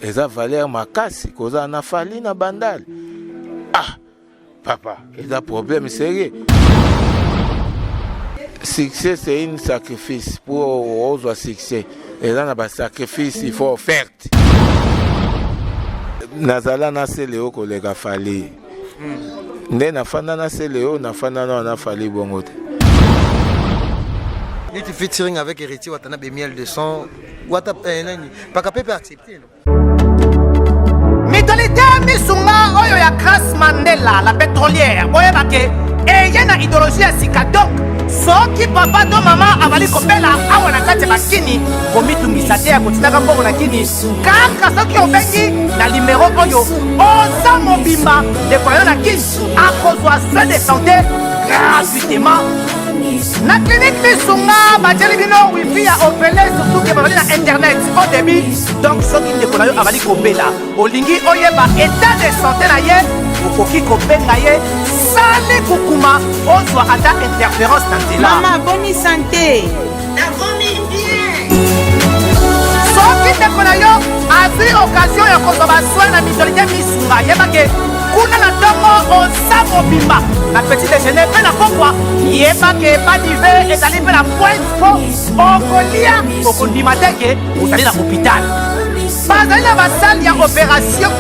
Eza valeur makasi kozala na Fally na Bandal. Ah papa, eza problème sérieux. Succès c'est une sacrifice pour ozwa succès. Eza na ba sacrifice il faut offerte. Nazala na Celeo koleka Fally. Nde nafanda na Celeo, nafanda na na Fally bongo te. Neti featuring avec Héritier Watanabe Miel de son Wata eh, nani Paka Pepe accepté non? Mutualité misunga oyo ya Grace Mandela la pétrolière boyeba ke eye na idéologie ya sika donc soki papa to mama azali kobela awa na kati ya bakini komitungisa te ya kotindaka mbongo na kini kaka soki obengi na limero oyo oza mobimba ndeko na yo na kini akozwa soin de santé gratuitement na clinique misunga batieli bino wifi ya ofele surtout ke bazali na internet au débit donc soki ndeko na yo azali kobela olingi oyeba état de santé na ye okoki kobenga ye sali kukuma ozwa ata interférence na nzela. Mama boni sante. Nakomi bien. Soki ndeko na yo azwi occasion ya kozwa basoin na mutualité misunga, yeba ke kuna na ntongo oza mobimba na petit déjeuner mpe na pokwa, yeba ke badive ezali mpe na pointe mpo okolia okondima te ke ozali na hôpital. Bazali na basale ya opération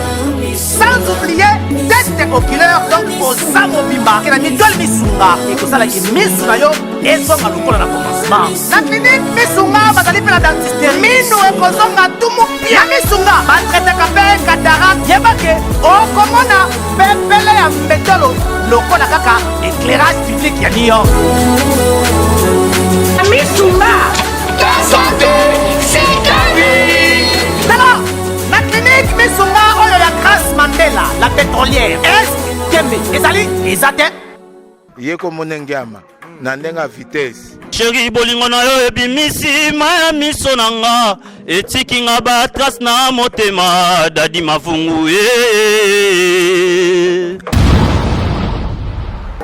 sans oublier test oculaire donc oza mobimba ke na mitoile misunga ekosalaki misu na yo ezonga lokola na commencement. Na clinique misunga bazali mpe na dentiste, minu ekozonga tumu pia. Na misunga batraitaka mpe cataracte, yeba ke okomona pepele ya mbetolo lokola kaka éclairage public ya New York. Misunga santé c'est la vie. Tala na clinique misunga oyo ya Grace Mandela la pétrolière, est tembe ezali eza te. Ye komona ngiama na ndenge ya vitesse. Sheri bolingo na yo ebimisi mai ya miso na nga etiki nga ba trace na motema dadi mavungu ye.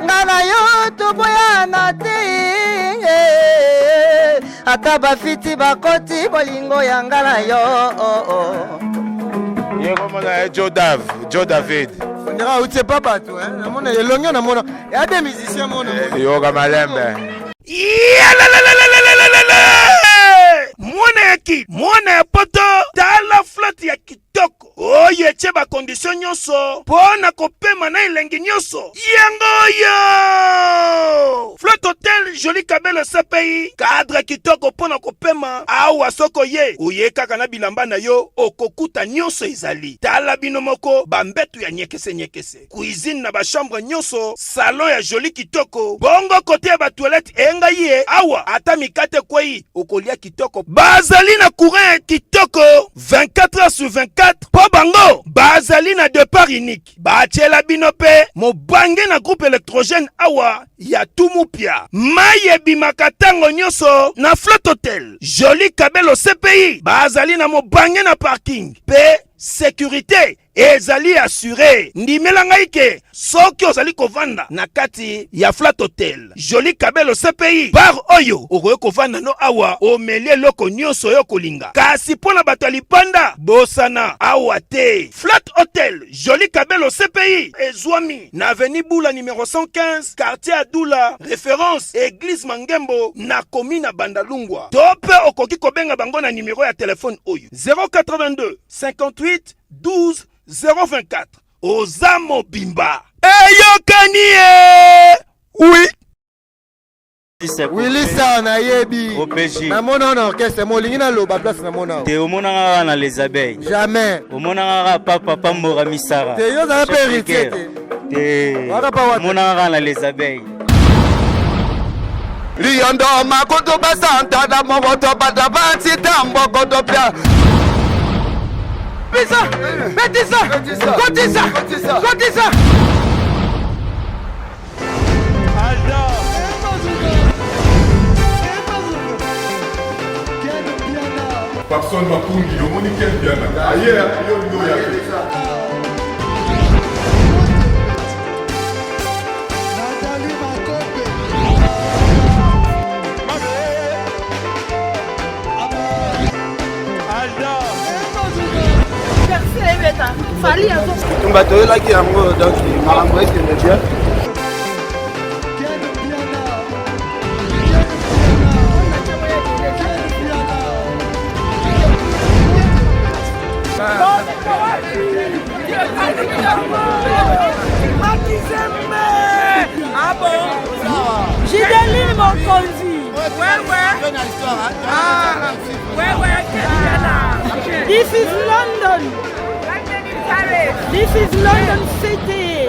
Nga na yo toboyana te ata bafiti bakoti bolingo ya nga na yo. Ye komona ye Joe Dav, Joe David. Ondira auti pa bato hein, namona elongi namona ya des musiciens mona. Yoka malembe. Mwana ya ki mwana ya poto, tala flotte ya kitoko oyo etie bakondisio nyonso mpo na kopema na elengi nyonso. Yango oyo Flotte Hotel Joli Kabelo CPI, cadre kitoko mpo na kopema awa. Soko oye oye kaka na bilamba na yo, okokuta nyonso ezali. Tala bino moko bambetu ya nyekese nyekese, cuisine na bachambre nyonso, salon ya joli kitoko, bongo kote ya batoilette engai ye awa, ata mikate ekwei okolia kitoko. Bazali na courant ya kitoko 24 heures sur 24 mpo bango bazali na depart unique. Batiela bino mpe mobange na groupe électrogène awa ya Tumupia. Mai ebimaka ntango nyonso na Flotte Hotel Joli Kabelo CPI. Bazali na mobange na parking mpe sécurité ezali assure. Ndimela ngai ke soki ozali kovanda na kati ya Flat Hotel Joli Kabelo CPI bar oyo, okoki kovanda no awa omeli eloko nyonso oyo okolinga. Kasi mpo na bato ya lipanda, bosana awa te. Flat Hotel Joli Kabelo CPI ezwami na avenue Bula numero 115, quartier Adula, référence église Mangembo na commune ya Bandalungwa. To mpe okoki kobenga bango na numero ya telefone oyo 082 58 12 024. Oza mobimba eyokani ye oui. Willy Star nayebi. Namona na orchestre mo olingi naloba place namona. Te omonaka kaka na les abeilles. Jamais. Omonaka kaka pa papa Mbora Misara. Te yo ozala mpe héritier te. Te. Omonaka kaka na les abeilles. Liyondo makutu basanta na moboto bata bansi tambo kotopia. Pisa, betisa, kotisa, kotisa. Papson Makungi, omoni Ken Mpiana aye yo olingi oya te. Tumba toyelaki yango donc makambo ekende bien. Ah bon Gideline Mokonzi. Ouais, ouais. Ah, ouais, ouais, This is London. This is London City.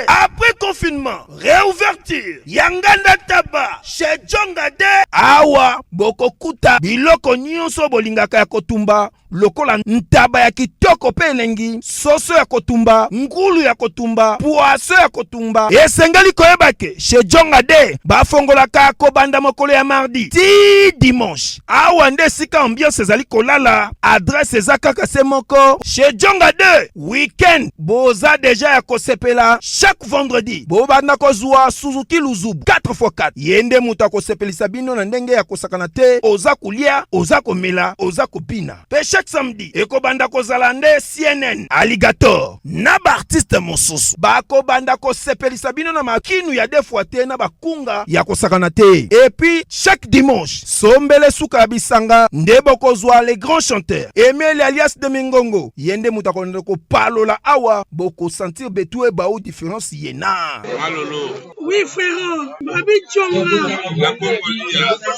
Après confinement, réouverture ya nganda taba chez Djonga de awa bokokuta biloko nyonso bolingaka ya kotumba lokola ntaba ya kitoko mpe elengi, soso ya kotumba, ngulu ya kotumba, poaso ya kotumba. Esengeli koyeba ke chez Djonga de bafongolaka kobanda mokolo ya mardi ti dimanche. Awa nde esika ambiance ezali kolala, adresse eza kaka se moko chez Djonga 2. Weekend boza deja ya kosepela chaque vendredi bobanda kozwa Suzuki Luzubu 4x4. Ye nde moto akosepelisa bino na ndenge ya kosakana te, oza kolia, oza komela, oza kobina. Pe chaque samedi ekobanda kozala nde CNN, Alligator na ba artistes mosusu bakobanda kosepelisa bino na makinu ya deux fois te na bakunga ya kosakana te. Et puis chaque dimanche sombele suka ya bisanga nde bokozwa les grands chanteurs Emile alias de Mingongo, ye nde moto akolanda kopalola awa, bokosentir betu ebau difference ye na Malolo. Oui frère, Babi Djonga.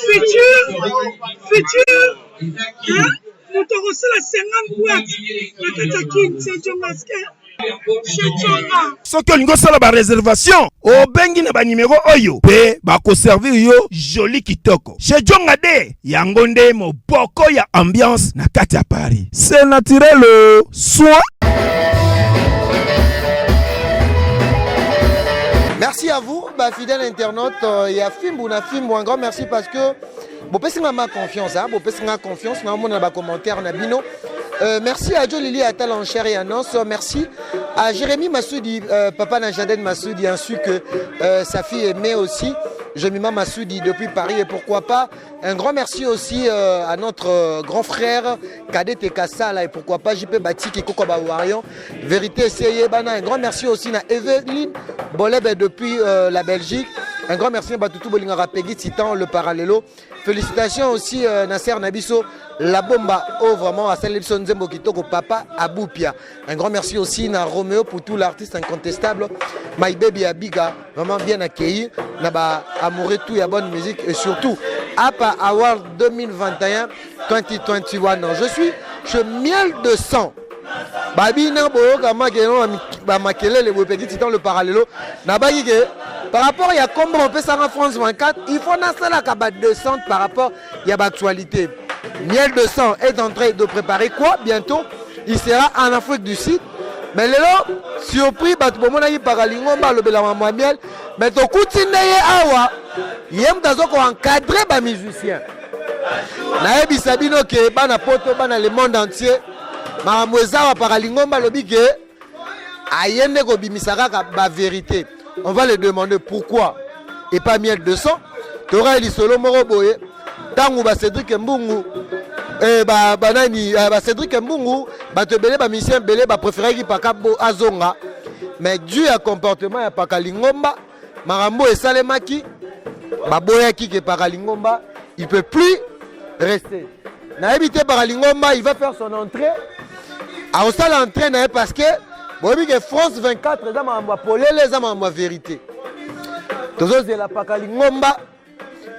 Futur, futur, hein? Moto akosala 50 boîte na kati ya kin, c'est Djongaske. Soki olingi osala ba reservation obengi na ba numero oyo mpe bakoservir yo joli kitoko chez Djonga de yango nde moboko ya ambiance na kati ya Paris. C'est naturel soin. Merci à vous, bah, fidèle internaute. Euh, ya Fimbu na Fimbu, un grand merci parce que bopesi nga ma confiance, hein, bopesi nga confiance, na mona ba commentaire na bino. Euh, merci à Joe Lili Atal en chair et annonce. Merci à Jérémy Massoudi, euh, papa Najaden Massoudi, ainsi que euh, sa fille aimée aussi, Jemima Massoudi depuis Paris. Et pourquoi pas, un grand merci aussi euh, à notre euh, grand frère Cadet Kassala et pourquoi pas JP Batik et Koko Warion. Vérité, c'est Bana. Un grand merci aussi à Evelyne Bolebe depuis euh, la Belgique. Un grand merci à Batoutou Bolingara Peggy Titan, le parallélo. Félicitations aussi euh, Nasser Nabiso, la bomba oh vraiment à Salibson Nzembo Kitoko, Papa Aboupia. Un grand merci aussi à Roméo pour tout l'artiste incontestable. My Baby Abiga, vraiment bien accueilli. Naba amoureux tout, ya bonne musique et surtout APA Award 2021 2021. Je suis chez Miel de Sang. Babina boyoka makelo ba makelele boye petit titan le parallelo nabaki ke par rapport ya kombo opesanga France 24 il faut nasalaka ba descente par rapport ya ba actualité. Miel de Sang est en train de préparer quoi bientôt il sera en Afrique du Sud. Mais lelo surpris bato bomonaki paka lingomba alobela mambo ya miel mais tokuti nde ye awa ye moto azo ko encadrer ba musiciens. Nayebisa bino ke bana poto bana le monde entier makambo eza awa paka lingomba alobi ke aye nde kobimisa kaka ba vérité. On va le demander pourquoi et pas miel de sang. Torai lisolo moko boye ntango ba Cédric Mbungu eh, ba, ba nani eh, ba Cédric Mbungu bato ebele ba musicien ebele ba préféraki paka bo azonga mais dû ya comportement ya paka lingomba makambo esalemaki baboyaki ke paka lingomba il peut plus rester. Nayebi te paka lingomba il va faire son entrée akosala entrée na ye parce que boyebi ke France 24 eza makambo ya polele eza makambo ya vérité. Tozozela paka lingomba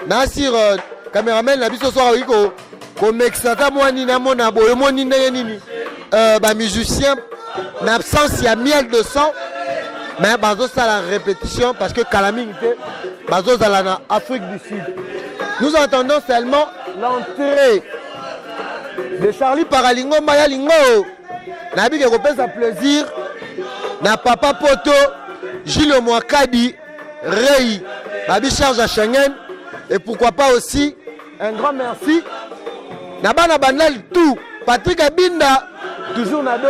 na sur euh, cameraman na biso soki akoki komekisa ata mwa nini amona boye omoni ndenge nini euh, ba musicien na absence ya miel de sang mais bazosala répétition parce que kala mingi te bazozala na Afrique du Sud. Nous entendons seulement l'entrée de Charlie Paralingomba ya Lingo nayebi ke kopesa plaisir na papa poto Gilles Mwakadi Rey babi charge à Schengen et pourquoi pas aussi un grand merci na bana bandal tout Patrick Abinda toujours na dos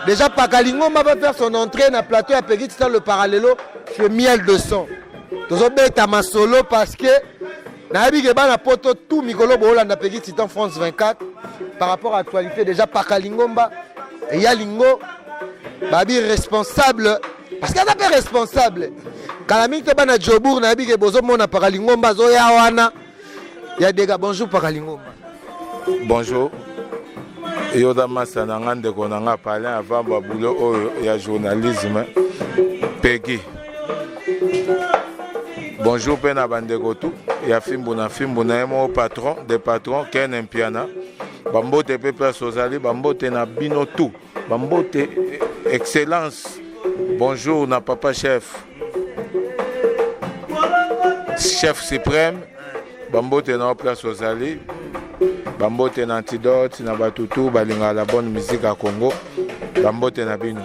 déjà Pakalingomba va faire son entrée na plateau ya Peggy Titan le parallelo chez Miel de Son tozobeta masolo parce que Nayebi ke bana poto tout mikolo boolanda Peggy Titan France 24 par rapport à actualité déjà Paka Lingomba ya Lingo babi responsable parce que aza mpe responsable kala mingi te bana Jobourg nayebi ke bozomona Paka Lingomba azoya wana ya dega. Bonjour Paka Lingomba. Bonjour. Yo oza masa na nga, ndeko na nga palin avant babulo oyo ya journalisme. Peggy, bonjour mpe na bandeko tu ya fimbu na fimbu na ye moko patron de patron Ken Mpiana. Bambote mpe place ozali, bambote na bino tu, bambote excellence. Bonjour na papa chef, chef suprême, bambote na yo place ozali, bambote na Antidote na bato tu balingaka la bonne musique ya Congo, bambote na bino.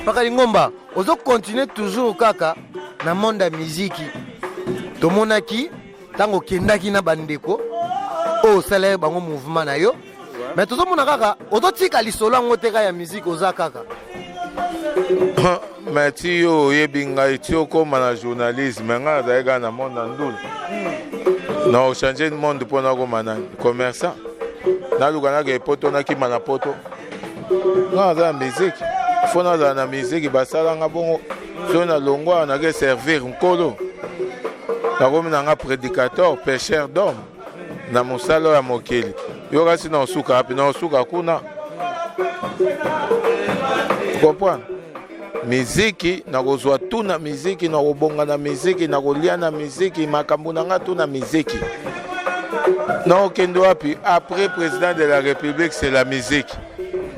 Paka Lingomba, ozo continuer toujours kaka na monde ya miziki. Tomonaki ntango okendaki na bandeko oyo osalaki bango mouvement na yo, mais tozomona kaka ozotika lisolo yango te kaka ya miziki, oza kaka. Mais ti yo oyebi ngai ti okóma na journalisme, ngai nazali kaka na monde ya ndula na ochange monde mpo nakóma nani, commerçant, naluka nake poto, nakima na poto. Ngai naza na musique, fo nazala na musique. Basalanga bongo soki nalongwa, nake servir Nkolo, nakomi nanga prédicateur, pêcheur d'homme na mosala oyo ya mokili. Yo kasi na osuka wapi? Na osuka kuna, comprendre miziki, nakozwa tu na miziki, nakobonga na miziki, nakolia na miziki, makambo na nga tu na miziki. Nakokende wapi après président de la République? C'est la musique.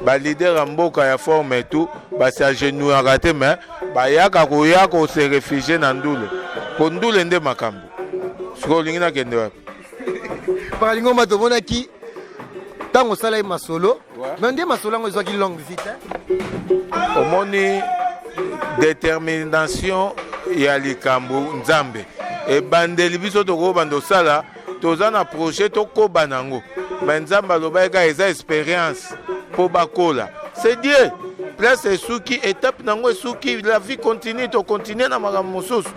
Baleader ya mboka ya forme tout bas'agenouillaka te, mais bayaka koya kose réfugier na ndule, po ndule nde makambo. Sikoyo olingi nakende wapi? Paka Lingomba, tomonaki ntango osalaki masolo, mais nde masolo yango ezwaki longue vie te. Omoni détermination ya likambo Nzambe ebandeli. Biso tokobanda osala, toza na projet, tokoba nango, mais Nzambe alobaki kaka eza expérience mpo bakola. C'est Dieu. Place esuki, étape nango esuki, la vie continue. Tocontinue na makambo mosusu,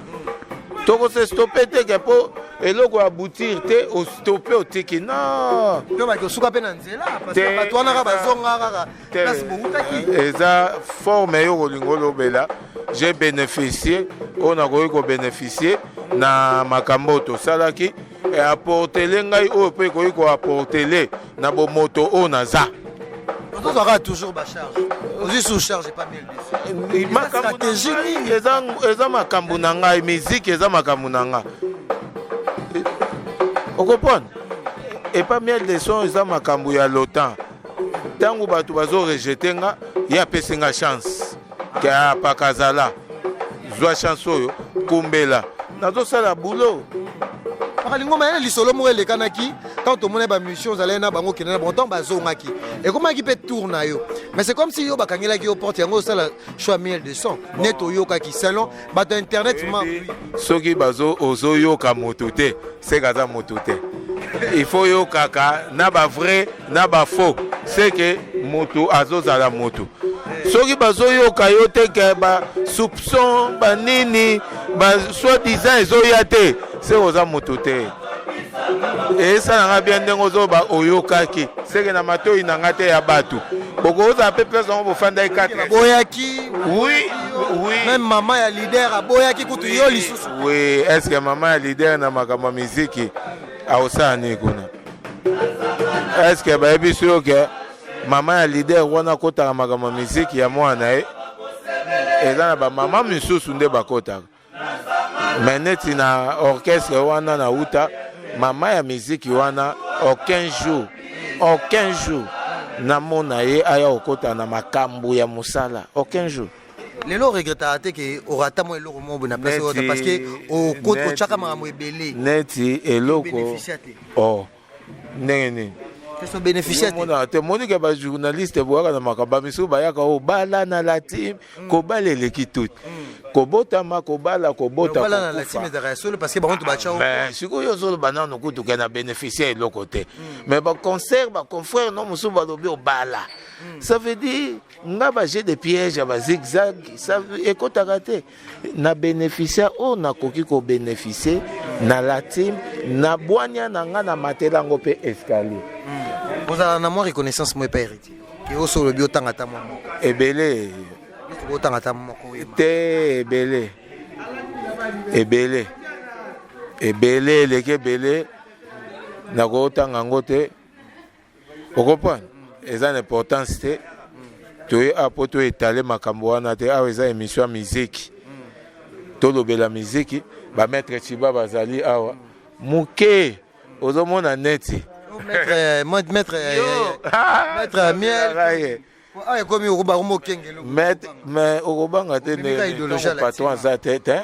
tokose stopper te ke mpo eloko ya aboutir te, ostopper, otiki, non. To baki osuka mpe na nzela, parce que bato wana kaka bazonga kaka place bowutaki. Eza forme yo kolinga olobela. J'ai bénéficié oyo nakoki kobénéficier na makambo oyo tosalaki, eapporter ngai oyo mpe ekoki koapporter na bomoto oyo naza. Ozozwaka toujours bacharge, ozwi sous charge pas mel. Stratégie nini? Eza makambo na ngai, miziki eza makambo na nga, okocomprendre. Epa Miel de Son eza makambo ya lotan. Ntango bato bazorejeter nga, ye apesi nga chance ke apaka azala zwa chance oyo kumbela, nazosala boulot. Paka Lingomba, yana lisolo moko elekanaki ntango tomoni bamission ozalaki na bango, okende na bango, ntango bazongaki ekomaki mpe tour na yo, mais c'est comme si yo bakangelaki yo porte yango, osala choix Miel de Son net. Oyokaki selon bato ya internet ma. Soki bazo ozoyoka moto te, seke aza moto te. Il faut yokaka na bavrai na bafaux, seke moto azozala moto. Soki bazoyoka yo te ke basoupçon banini basoi-disant ezoya te, seke oza moto te. Esalanga bien ndenge ozoba oyokaki, seke na matoi na nga te ya bato bokozala mpe place yango bofandaki 4. Aboyaki. Oui. Même mama ya leader aboyaki kutu yo lisusu. Oui, est ce que mama ya leader na makambo ya miziki akosala nini kuna? Est ce que bayebi so ke mama ya leader wana akotaka makambo ya miziki ya mwana na ye? Eza na bamama misusu nde bakotaka, mais neti na orchestre wana na uta, mama ya miziki wana, aucun jour, aucun jour namona ye aya kokota na makambo ya mosala, aucun jour. Lelo oregretaka te ke orata mwa eloko moko boye na place oyo, parce que otyaka makambo ebele? Neti eloko oh, ndenge nini? Bénéficier te. Omonaka te, monike bajournaliste boyaka na makambo bamisusu, bayaka oyo bala na la team, kobala eleki tout, kobotama, kobala, kobota. Kobala na la team ezalaka ya solo, parce que bango to batya. Mais sikoyo ozoloba nano kutu ke na bénéficier eloko te, mais baconcert, baconfrère no mosusu balobi obala, ça veut dire nga bajeu de piège ya bazigzag ekɔtaka te. Na bénéficier oyo nakoki kobénéficier. Na la team na bwania na nga na matela yango mpe escalier. Ozala na mwa reconnaissance mo epa héritier ke oso olobi otanga ata mwa moko. Ebele. Otanga ata moko te, ebele ebele ebele eleki ebele, nakotanga yango te. Okomprendre, eza na importance te. Toye awa mpo toetale makambo wana te. Awa eza émission ya miziki, tolobela miziki. Bamaître Chiba bazali awa moke, ozomona neti maître maître miel awa ekomi okobanga okengelo. Mais okobanga te, patron aza te te.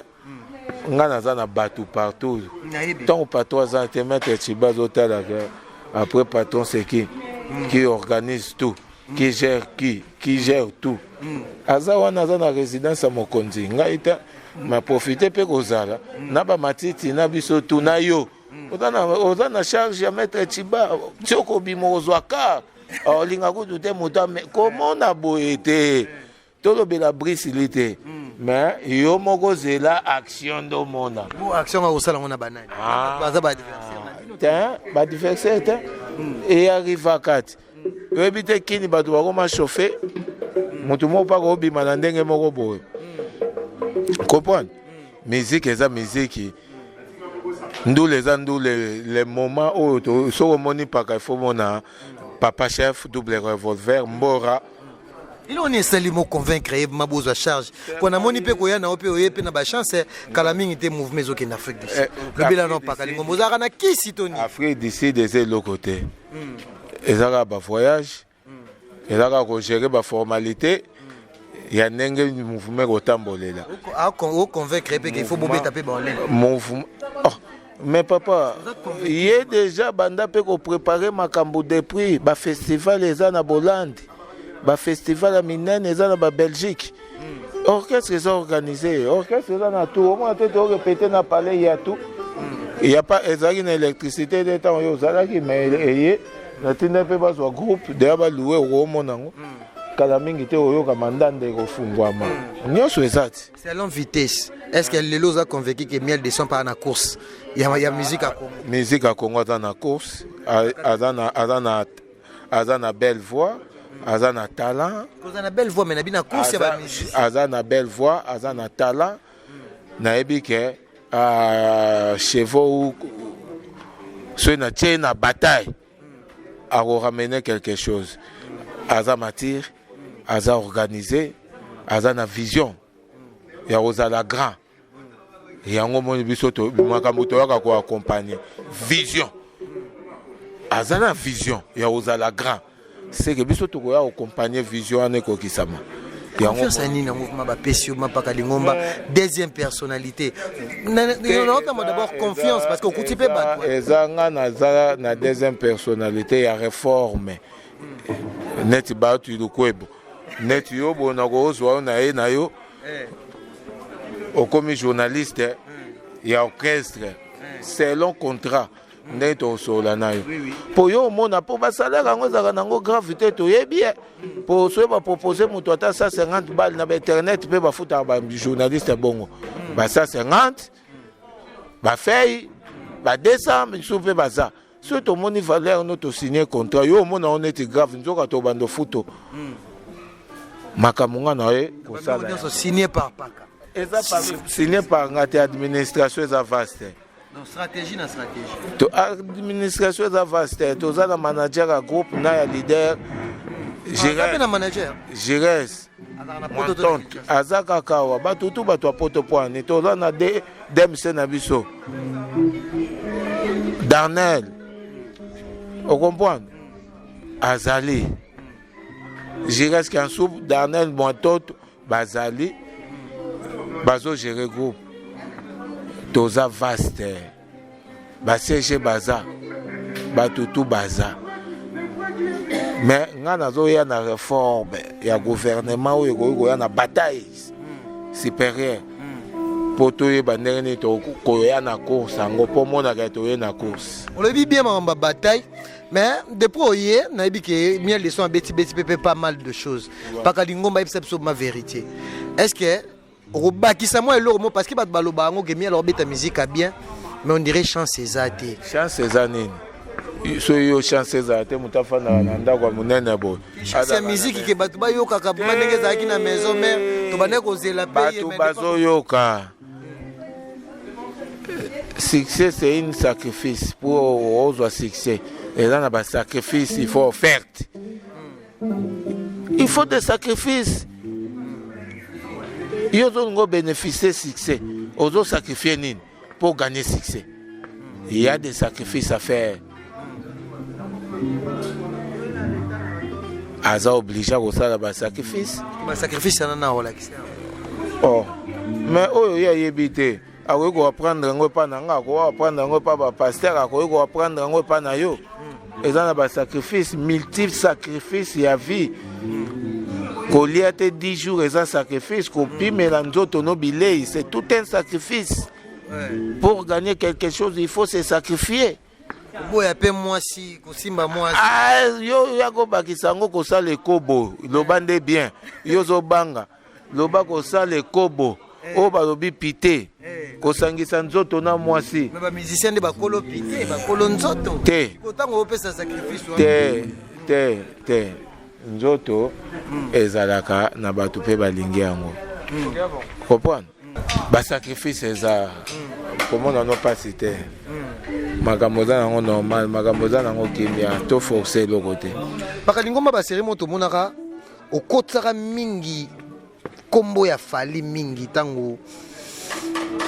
Nga naza na bato partout. Ntango patron aza te, maître Chiba azotalaka. Après patron, c'est qui qui organise tout, qui gère, qui gère tout. Aza wana, aza na résidence ya mokonzi. Ngai te ma profite mpe kozala na bamatiti na biso tu na yo. Oza na charge ya maître Chiba ti okobima, ozwa car. Olinga kutu te moto komona boye te. Tolobela brisili te, mais yo moko zela action nde omona. Action akosala yango na banani? Baza baadversaire te, baadversaire te. Eyarrivaka ti oyebi te kini bato bakoma chauffe motu moko mpaka obima na ndenge moko boye. Comprendre, musique eza miziki, ndule eza ndule. Le moment oyo soki omoni mpaka, il faut mona papa chef double revolver mbora. Eloko nini esali mo convaincre ye ma bozwa charge? Mpo namoni mpe koya na yo mpe oye mpe na bachance kala mingi te, mouvement ezokende Afrique du Sud. Lobela no mpaka lingombo, ozalaka na kisi to nini? Afrique du Sud eza eloko te, eza kaka bavoyage, eza kaka kogérer baformalité ya ndenge mouvement ekotambolela. Oconvaincre mpe ke il faut bobeta mpe baolene? Mouvement, oh, mais papa ye déjà banda mpe koprépare makambo depuis. Bafestival eza na Bolande, bafestival ya minene eza na Babelgique. Orchestre eza organisé, orchestre eza na tour. Omona te, torépété na palais ya tout ya pa ezalaki na électricité te ntango yo ozalaki, mais eye natinda mpe bazwa groupe deya balouer. Okomona yango kala mingi te, oyoka mandanda ekofungwama, nyonso eza ti. Selon vitesse, est ce que lelo oza convaincu que Miel de Son paa na course ya musique ya Congo? Musique ya Congo, aza na course, aza na belle voix, aza na talent. Oza na belle voix, mais nabi na course ya bamusicien. Aza na belle voix, aza na talent. Nayebi ke chevaux soki natie na bataille, akoramener quelque chose. Aza mature, aza organisé, aza na vision ya kozala grand. Yango moni biso makambo toyaka koaccompagne vision. Aza na vision ya kozala grand, seke biso tokoya koaccompagne vision wana ekokisama. Confiance ya nini yango ma bapesi yo mapaka lingomba deuxième personnalité? Naotama d'abord confiance parce que okuti mpe bato. Eza nga naza na deuxième personnalité ya réforme neti bato lukwebo neti yo boye. Nakozwa yo na ye na yo, okomi journaliste ya orchestre selon contrat ndenge tokosolola na yo, mpo yo omona mpo basalaire yango ezalaka nango grave te. Toyebi ye mpo soki bapropose moto ata 150 bale na bainternet mpe bafutaka bajournaliste bongo ba 150, bafei ba 200 misusu mpe baza. Soki tomoni valeur no, tosigne contrat. Yo omona ngo neti grave, nzoka tobanda ofuto makambo nga na ye kosala. Nyonso signé par Paka? Eza signé par nga te. Administration eza vaste. Donc stratégie na stratégie. To administration eza vaste. Toza na manager ya groupe na ya leader. Aza na manager? Gires Mwantonte aza kaka awa. Bato tu bato ya poto poani. Toza na DMC na biso Darnel, ocomprendre, azali Gires Kansup, Darnel Mwantoto, bazali bazogérer groupe. Toza vaste, baCG baza, bato tu baza. Mais nga nazoya na réforme ya gouvernement oyo ekoki koya na bataille supérieure mpo toyeba ndenge nini tokoya na course yango, mpo monaka toye na course. Olobi bien makambo ya bataille, mais depuis oye nayebi ke Miel de Son abeti beti mpe pas mal de choses. Paka lingomba, ayebisa biso ma vérité, est ce que okobakisa mwa eloko mo? Parce que bato baloba yango ke Miel akobeta musique ya bien. Mais on dirait chance eza te. Chance eza nini? Soki yo chance ezala te, moto afandaka na ndako ya monene boye. Chance ya miziki ke bato bayokaka boma ndenge ezalaki na maison mère, tobandaki kozela mpe bato bazoyoka. Succès, c'est une sacrifice. Pour ozwa succès, eza na basacrifice, il faut offerte, il faut des sacrifices. Yo ozolinga obénéficie succès, ozosacrifie nini pour gagner succès? Il y a des sacrifices à faire. Aza obligé kosala basacrifice. Basacrifice wana na olakisa. Oh, mais oyo ye ayebi te, akoki koapprendre yango epa na nga, akoki koapprendre yango epa bapasteur, akoki koapprendre yango epa na yo. Eza na basacrifice multiple, sacrifice ya vie. Kolia te 10 jours eza sacrifice, kopimela nzoto no bilei, c'est tout un sacrifice. Pour gagner quelque chose, il faut se sacrifier. Koboya mpe mwasi, kosimba mwasi. Ah, yo ya kobakisa yango kosala ekobo, loba nde bien. Yo ozobanga loba kosala ekobo oyo balobi pite, kosangisa nzoto na mwasi. Mais bamusicien nde bakolo pite, bakolo nzoto. Te. Ntango opesa sacrifice wana. Te, te, te. Nzoto ezalaka na bato mpe balingi yango, comprendre. Basacrifice eza komona no mpasi te. Makambo eza nango normal, makambo eza nango kimia, to force eloko te. Bakalingomba basérie mo tomonaka okotisaka mingi nkombo ya Fally mingi ntango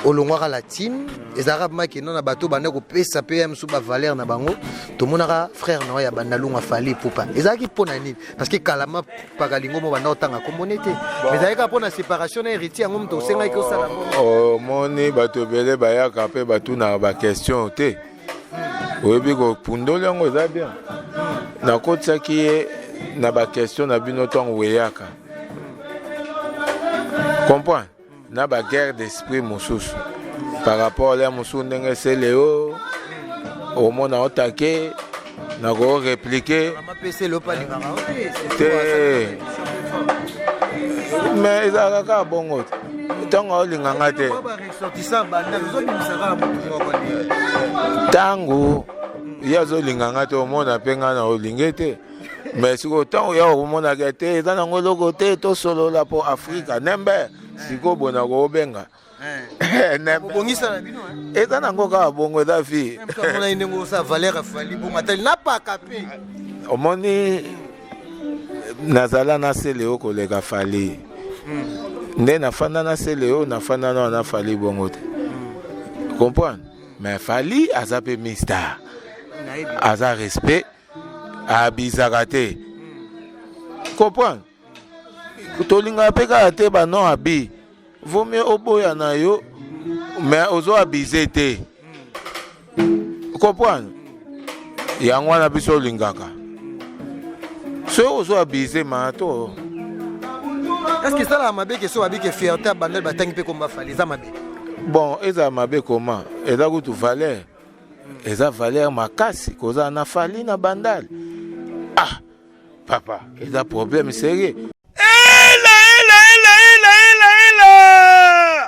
olongwaka la team. Ezalaka makeno na bato banda kopesa mpe ya mosusu bavaleur na bango. Tomonaka frère na oyo ya Bandalungwa, Fally Ipupa. Ezalaki mpo na nini? Parce que kalama Pakalingomba banda otanga nkombo ne te, mais ezalaki kaka mpo na séparation na Héritier yango moto osengaki osala. Omoni, bato ebele bayaka mpe batunaka baquestion te. Oyebi kopundoli yango eza bien. Nakotisaki ye na baquestion na bino ntango weyaka comprendre na baguerre d'esprit mosusu par rapport ya mosusu ndenge Seleo omona otake nakoreplike te. Mais ezalaka kaka bongo te. Ntango aolinganga te, ntango ye azolinganga te, omona mpe ngai na olinge te. Mais sikoyo ntango ya okomonaka te, eza nango eloko te. Tosolola mpo Afrika nembe sikoyo boye nakobenga. Bobongisa na bino. Eza nango kaka bongo, eza vie. Omonaki ndenge osala valeur afali bongo, atali napaka mpe. Omoni, nazala na Seleo koleka Fally. Nde nafanda na Seleo, nafanda na na Fally bongo te, comprendre. Mais Fally aza mpe mister, aza respect, abizaka te, comprendre. Tolingaka mpe kaka te banon abi. Vaut mieux oboya na yo, mais ozo abize te, comprendre. Yango wana biso olingaka soki ozo abize maa to. Est ce que esalaka mabe ke so babi ke fierté ya Bandal batangi mpe komba Fally, eza mabe? Bon, ezala mabe koma eza kutu valeur, eza valeur makasi kozala na Fally na Bandal. Ah papa, eza problème sérieux. Ela, ela, ela, ela, ela, ela!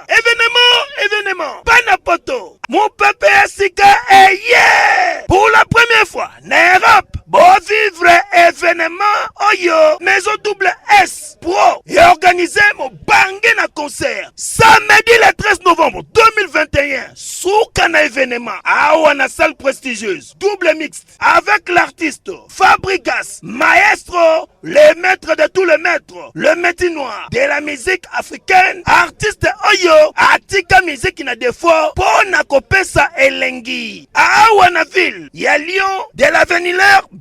Événement, événement! Bana poto! Mopepe ya sika eye! Pour la première fois na Europe, bovivre événement oyo Maison Double S Pro et organisé mobange na concert samedi le 13 novembre 2021. Suka na événement awa na salle prestigieuse double mixte avec l'artiste Fabregas, maestro, le maître de tous les maîtres, le métier noir de la musique africaine, artiste oyo atika musique na défaut mpo na kopesa elengi. Awa na ville ya Lyon de l'avenue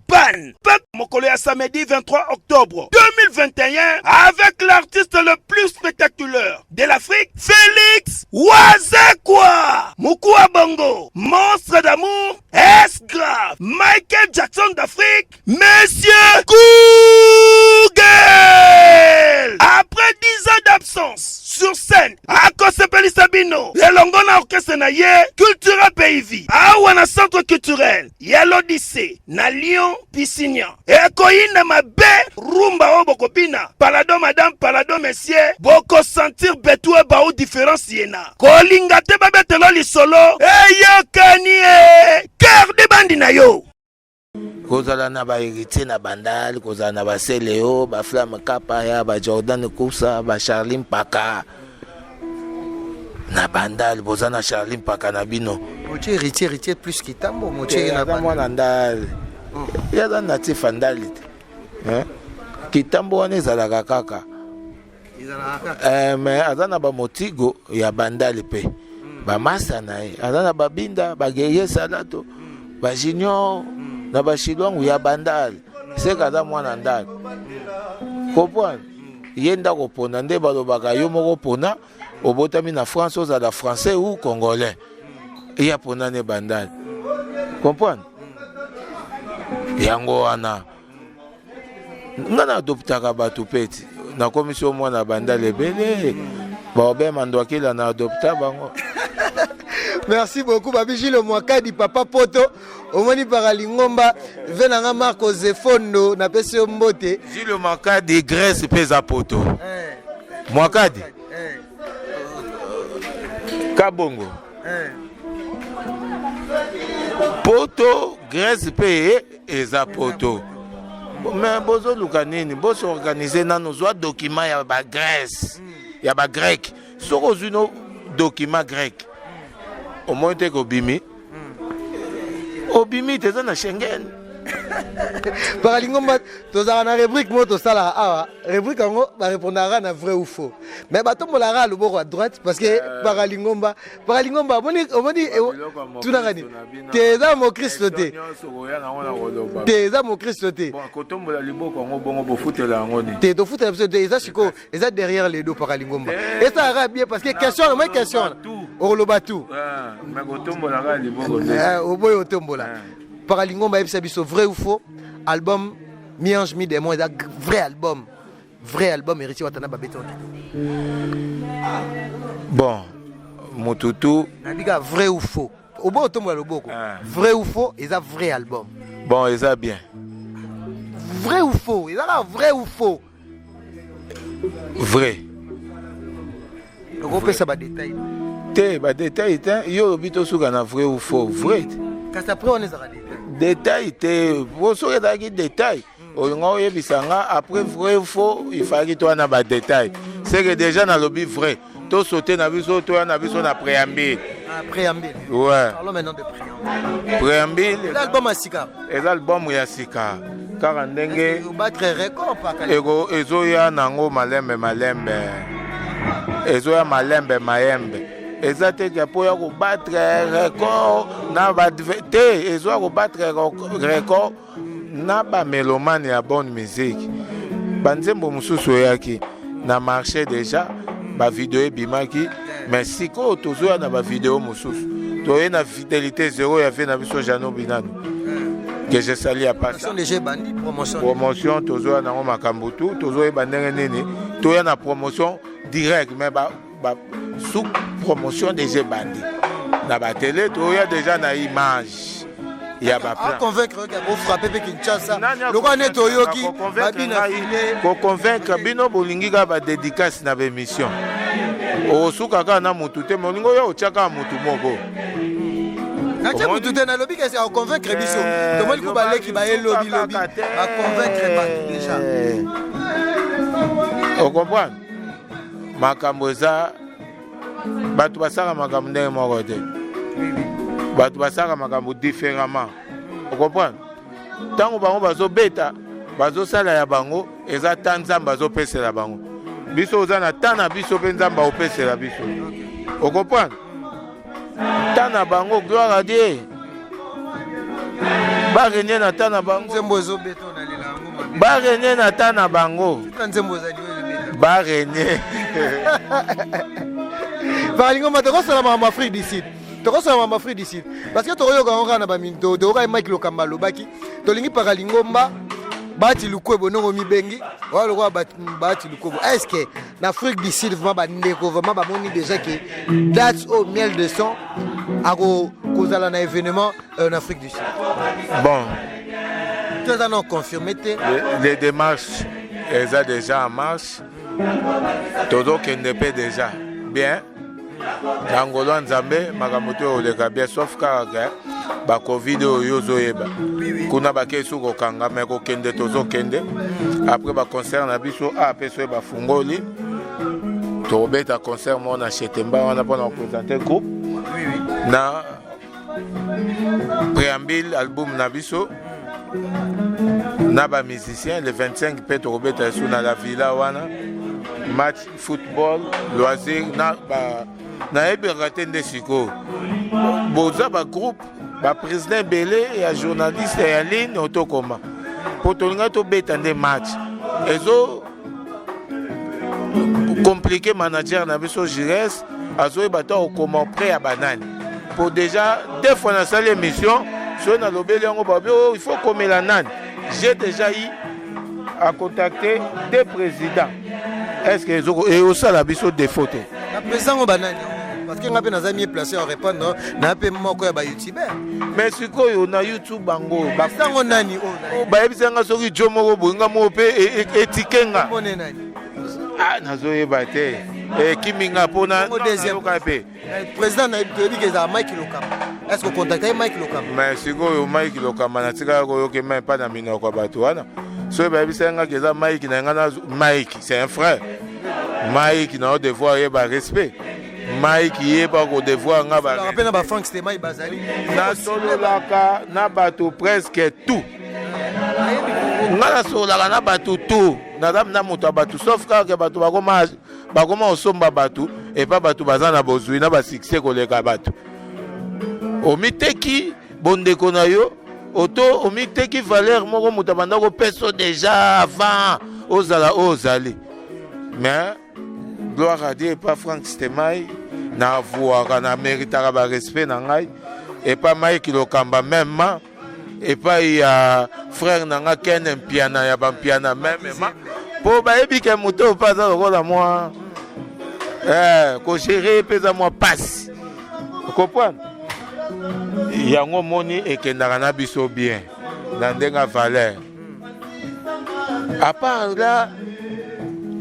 Ban. Mokolo ya samedi 23 octobre 2021 avec l'artiste le plus spectaculaire de l'Afrique, Félix Wazekwa, Mukua Bongo, monstre d'amour, esclave, Michael Jackson d'Afrique, Monsieur Google. Après 10 ans d'absence sur scène, Band akosepelisa bino elongo na orchestre na ye Cultura Pays Vie awa na centre culturel ya l'Odyssée na Lyon Piscignan. Ekoyinda mabe rumba oyo bokobina palado madame palado monsieur bokosentir betu ebau différence yena kolinga te babetelo lisolo eyokani e cœur de bandi na yo. Kozala na ba heritier na bandal, kozala na ba Celeo, ba Flamme Kapaya, ba Jordan Kusa, ba Charlie Mpaka na bandal, boza na Charlie Mpaka na bino. Motie héritier, héritier plus kitambo, motie na bandal. Mwana ndal. Ya za natif ndali te. Hein? Kitambo wana ezalaka kaka. Eh, mais aza na bamotigo ya bandali mpe hmm. bamasa na ye aza na babinda baguerrier salato hmm. bajunior hmm. na bashilwangu ya bandali seke aza mwana ndali comprendre ye nde akopona nde balobaka yo moko pona obotami na france ozala français ou congolais ye apona ne bandali comprendre yango wana nga na adoptaka bato mpe ti nakomisi yo mwana bandal ebele baobema ndwakila na adopta bango. Merci beaucoup Babi Gilles Mwakadi papa poto omoni para lingomba ve na nga Marco Zefondo napesi yo mbote. Gilles Mwakadi Grèce mpe eza poto eh. Mwakadi eh. Kabongo eh. Poto Grèce mpe eza poto me bozoluka nini bosorganize nano zwa document ya bagrèce ya bagrec soki ozwi no document grec omoni te kobimi obimi te eza na schengen. Paralingomba tozalaka na rubrique moko tosalaka awa rubrique yango barépondaka na vrai ou faux mais batombolaka loboko à droite parce que euh. Paralingomba Paralingomba omoni omoni tunaka nini te eza mokristo te te eza mokristo te kotombola liboko yango bongo bofutela yango nini te tofutela biso te eza sikoyo eza derrière le dos Paralingomba esalaka bien parce que question wana moi question wana okoloba tout kotombolaka liboko te oboyi otombola. Paralingomba yebisa biso vrai ou faux album Mi-ange mi-démon eza vrai album vrai album Héritier Watanabe babeti yango kitoko. Bon mututu nabika vrai ou faux oboyi otombola loboko vrai ou faux eza vrai album. Bon eza bien. Vrai ou faux eza kaka vrai ou faux. Vrai. Okopesa ba détail te ba détail te yo olobi tosuka na vrai ou faux vrai te. Kasi après wana ezalaka détail. Détail te po soki ezalaki détail olinga oyebisa nga après vrai ou faux il fallaki toya na ba détail c'est que déjà nalobi vrai to sauter na biso toya na biso na préambule. Ah, préambule. Ouais. Parlons maintenant de préambule. Préambule. Eza album ya sika. Eza album ya sika kaka ndenge battre record paka. Eko ezoya nango malembe malembe. Ezoya malembe mayembe. Eza te ke mpo ya kobattre record na ba te ezoya kobattre record na ba mélomane ya bonne musique. Banzembo mosusu eyaki na marché déjà ba video ebimaki mais sikoyo tozoya na ba video mosusu toye na fidélité zéro ya vie na biso Jano Binano que je salue à part déjà ebandi promotion promotion tozoya nango makambo tu tozoyeba ndenge nini toya na promotion direct mais ba, ba sous promotion déjà ebandi na batele toya déjà na image ya ba plan convaincre que bo frapper pe Kinshasa lokola neti oyoki babina file ko convaincre bino bolingi kaka ba dédicace na ba émission okosuka kaka na mutu te molingo oyo otya kaka mutu moko natie mutu te nalobi kasi akoconvaincre biso tomoni ku baleki baye lobi lobi baconvaincre bato déjà ocomprendre makambo eza bato basalaka makambo ndenge moko te bato basalaka makambo différemment ocomprendre ntango bango bazobeta bazosala ya bango eza ta nzambe azopesela bango biso oza na ta na biso mpe nzambe aopesela biso ocomprendre ta na bango gloire à Dieu barenie na ta na bango nzembo ezobeta onalela yango mabe barenie na ta na bango tika nzembo ezali oyo ezobeta barenie Paralingomba tokosala makambo Afrique du Sud tokosala makambo Afrique du Sud parce que tokoyoka yango kaka na baminto toyokaki Mike Lokamba alobaki tolingi Paralingomba. Bahati Lukwebo ndongo mibengi oya lokola Bahati Lukwebo. Est ce que na Afrique du Sud vraiment bandeko vraiment bamoni déjà que date oyo Miel de Son akozala na événement euh, na Afrique du Sud? Bon, toza non confirmé te. Les démarches eza déjà en marche, tozokende mpe déjà bien na ngolo ya Nzambe, makambo to ekoleka bien, sauf kaka ke bacovid oyo yo ozoyeba kuna bakei su kokanga me kokende, tozokende après baconcert na biso a mpe soki bafungoli, tokobeta concert moko na Chetemba wana mpona koprésente groupe na préambule album na biso na bamusicien. Le 25 mpe tokobeta esu na la villa wana, match football loisir na ba nayebaka te. Nde sikoyo boza bagroupe, baprésident ebele ya journaliste ya ligne, otokoma mpo tolingai tobeta nde match, ezo compliqué. Manager na biso Gires azoyeba to akokoma auprès ya banani, po déjà deux fois nasali émission, soki nalobeli yango, babi oh, il faut komela nani. J'ai déjà eu à contacter deux présidents. Est ce que osala biso défaut te? Na président ngo banani? Parce que nga mpe naza mieux placé à répondre na mpe moko ya bayoutubeur. Mais sikoyo na YouTube bango Sango nani oyo? Bayebisa nga soki jo moko boye, nga moko mpe etike nga. Mone nani? Ah, nazoyeba te, ekimi nga mpona nayoka mpe. Président na toyebi ke ezala Mike Lokamba. Est ce que ocontacte ye, Mike Lokamba? Mais sikoyo Mike Lokamba, natikaka koyoka ma epa na minoko ya bato wana. Soki bayebisa ngaki eza Mike na nga na Mike, c'est un frère. Mike na devoir yeba respect, Mike yeba kodevoir nga. Mpe na bafrank Stemai bazali. Nasololaka na bato presque tout. Nga nasololaka na bato tout, naza na moto ya bato, sauf kaka bato bakoma bakoma kosomba bato epa bato baza na bozwi na basuccès koleka bato. Omiteki bondeko na yo, oto omiteki valeur moko moto abanda kopesa déjà avant ozala oyo ozali. Mais gloire à Dieu, epa Frank Stemai na avuaka, na méritaka barespect na ngai, epa Mike Lokamba même, epai ya frère na nga Ken Mpiana ya bampiana même, mpo bayebi ke moto oyo mpe aza lokola mwa kogérer mpe eza mwa pasi. Comprendre yango, moni ekendaka na biso bien na ndenge ya valeur. À part là,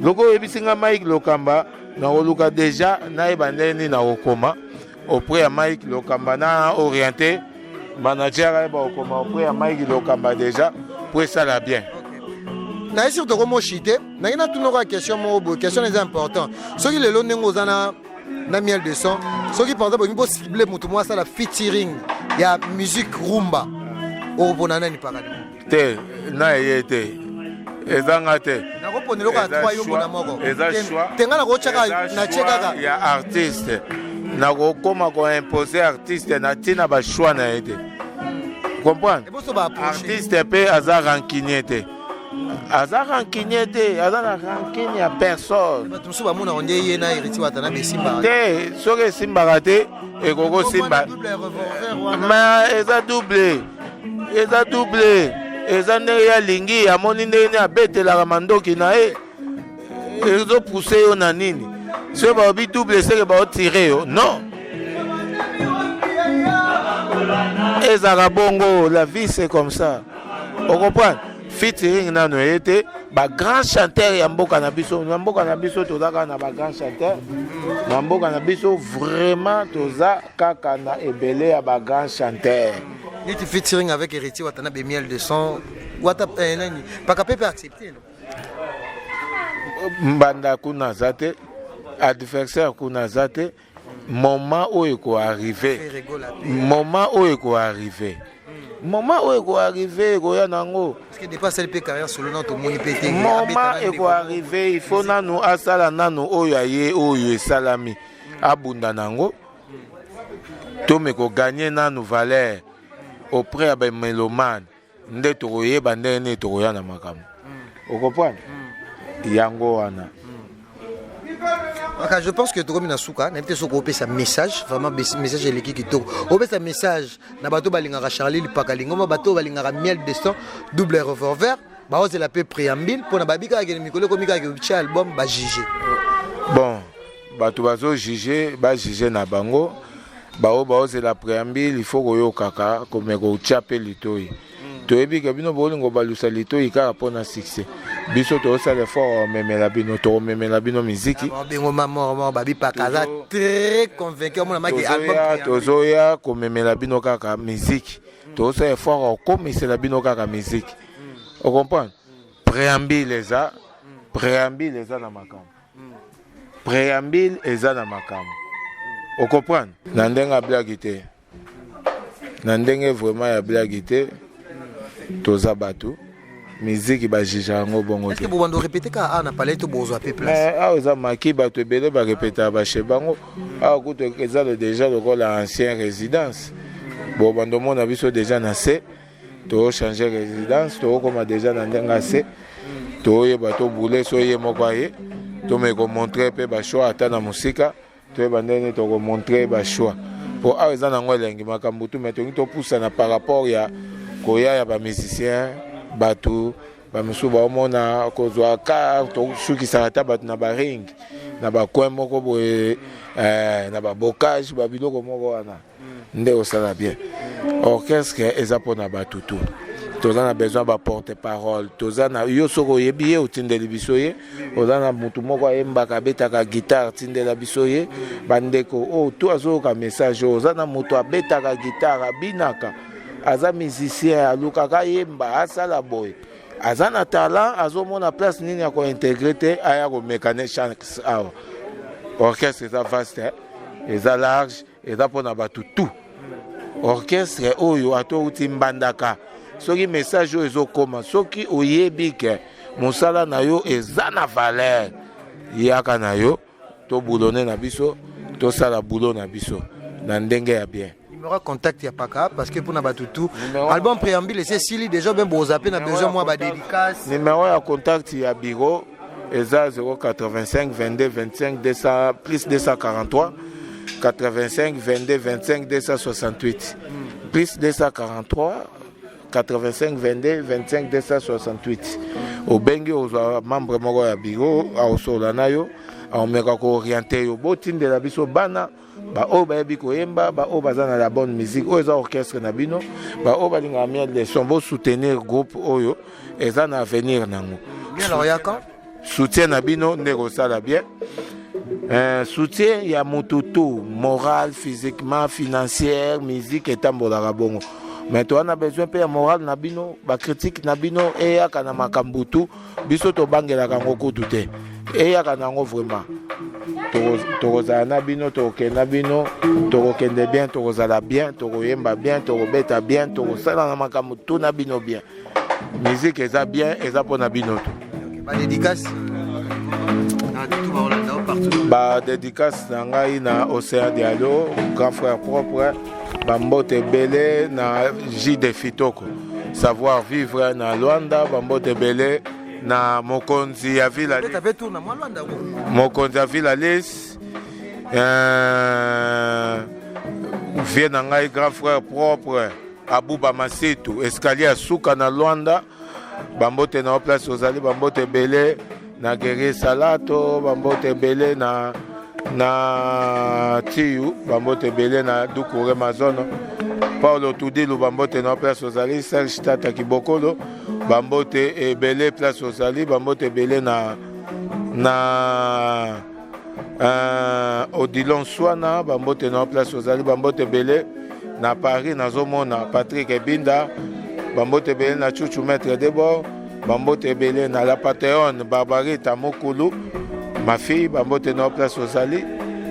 loko oyebisi nga Mike Lokamba, nakoluka déjà nayeba ndenge nini nakokoma auprès ya Mike Lokamba, na orienté manager ayeba kokoma auprès ya Mike Lokamba déjà po esala bien. Naye sur tokomoshi te, nangi natuna kaka question moko boye, question eza important. Soki lelo ndenge oza na Miel de Son, soki par exemple olingi bocible moto moko asala featuring ya musique rumba, okopona nani pakali? Te, na eye te, ezanga te. Nakopona eloko ya 3, yo mpona moko. Eza choix. Te, nga nakotyaka, natie kaka. Ya artiste, nakokoma koimpose artiste na ntina bachoix na ye te, comprendre? Artiste mpe aza rancunier te, aza rancunier te, aza na rancune ya personne. Bato mosusu bamonaka nde ye na Héritier Watana besimbaka. Te, soki esimbaka te, ekoki kosimba, mais eza double, eza double, eza ndenge ye alingi, amoni ndenge nini abetelaka mandoki na ye, ezopousse yo na nini. Soki balobi double, seke baotire yo non, ezalaka bongo. La vie, c'est comme ça, ocomprendre? Featuring nano eye te. Bagrand chanteur ya mboka na biso, na mboka na biso toza kaka na bagrand chanteur. Na mboka na biso vraiment toza kaka na ebele ya bagrand chanteur. Neti featuring avec Héritier Watanabe, Miel de Son, wata nani, paka pepe accepté, no? Mbanda kuna aza te, adversaire kuna aza te. Moment oyo ekoarrive, moment oyo ekoarrive, moment oyo ekoarrive, ekoya nango. Moment ekoarrive, il faut nanu asala nanu oyo aye, oyo esalami, abunda nango, tome koganye nanu valeur auprès ya bamélomane, nde tokoyeba ndenge nini tokoya na makambo. Okomprendre yango wana. Aka, je pense que tokomi na suka. Nayebi te soki opesa message, vraiment message eleki kitoko. Opesa message na bato balingaka Charlie Lipaka Lingomba, bato balingaka Miel de Son, double revolver. Baozela mpe préambule mpona babi kaka kende mikolo ekomi kaka kotya album bajuge. Bon, bato bazojuge, bajuge na bango. Baoyo baozela préambule, il faut koyokaka komeka kotya mpe litoi. Toyebi ke bino bolingo balusa litoi kaka mpona succès. Biso tozosala effort omemela bino, tokomemela bino miziki. Bengo mamormor babi paka aza très convaincu omona maki album. Tozoya komemela bino kaka miziki, tozosala effort okomisela bino kaka miziki. Ocomprendre? Préambule eza, préambule eza na makambo, préambule eza na makambo. Ocomprendre? Na ndenge ya blague te, na ndenge vraiment ya blague te. Toza bato miziki, bajuge yango bongo te. Bobando répété kaka awa na palais to bozwa mpe place? Awa eza maki, bato ebele barepetaka bashe bango awa. Kutu eza déjà lokola ancien résidence. Bobando omona biso déjà na se, tochange résidence, tokokoma déjà na ndenge ya se, toyeba tobule so ye moko aye, tomeki komontre mpe bachoix ata na mosika, toyeba ndenge tokomontre bachoix, mpo awa eza nango elengi makambo tu. Me tolingi topusana par rapport ya koya ya bamusicien, bato bamisusu baomona kozwa ka tosukisaka ata bato na baring, na bacoin moko boye, na babocage, babiloko moko wana nde osala bien. Orchestre eza mpona bato tu. Toza na besoin baporte parole. Toza na yo, soki oyebi ye, otindeli biso ye. Oza na motu moko ayembaka, abetaka guitare, tindela biso ye. Bandeko oyo tu azoyoka message oyo, oza na moto abetaka guitare, abinaka, aza musicien, alukaka ayemba, asala boye, aza na talent, azomona place nini ya kointegre te, aya komeka ne chance awa. Orchestre eza vaste, eza large, eza mpona bato tout. Orchestre oyo, ata outi Mbandaka, soki message oyo ezokoma, soki oyebi ke mosala na yo eza na valeur, yaka na yo, tobulone na biso, tosala boulot na biso na ndenge ya bien. Numéro contact ya paka, parce que mpona bato tout, album préambule esi esili déjà, bien boza mpe na besoin mwa badédicace. Numéro ya contact ya bureau eza 085 22 25 200, plus 243 85 22 25 268, plus 243 85 22 25 268. Obengi, ozwa membre moko ya bureau, akosola na yo, akomeka kooriente yo. Botindela biso bana baoyo bayebi koyemba, baoyo baza na la bonne musique. Oyo eza orchestre na bino. Baoyo balingaka Miel de Son, bosoutenir groupe oyo eza na avenir nango. Soutien na bino nde kosala bien. Soutien ya motu tout, moral, physiquement, financière. Musique etambolaka bongo, mais toza na besoin mpe ya moral na bino. Bacritique na bino eyaka na makambo tu, biso tobangelaka yango kutu te, eyaka na yango vraiment. Tokozala na bino, tokokende na bino, tokokende bien, tokozala bien, tokoyemba bien, tokobeta bien, tokosala na makambo tu na bino bien. Musique eza bien, eza mpona bino tu. Badédicace? Badédicace na ngai na Océan Dialo, grand frère propre, bambote ebele na J de Fitoko, savoir vivre na Lwanda, bambote ebele na mokonzi ya ville, mokonzi ya ville Alice, vie na ngai, grand frère propre Abuba Masetu, escalier ya suka na Lwanda, bambote na yo place ozali. Bambote ebele na Guerrier Salato, bambote ebele na Tiyu, bambote ebele na Dukure Mazono, Paulo Tudilu, bambote na yo place ozali. Serge Tata Kibokolo, bambote ebele place ozali. Bambote ebele na Odilon Swana, bambote na yo place ozali. Bambote ebele na Paris, nazomona Patrick Ebinda, bambote ebele na Chuchu Maître Debord, bambote ebele na La Pathéone Barbarita Mokulu, ma fille, bambote na yo place ozali.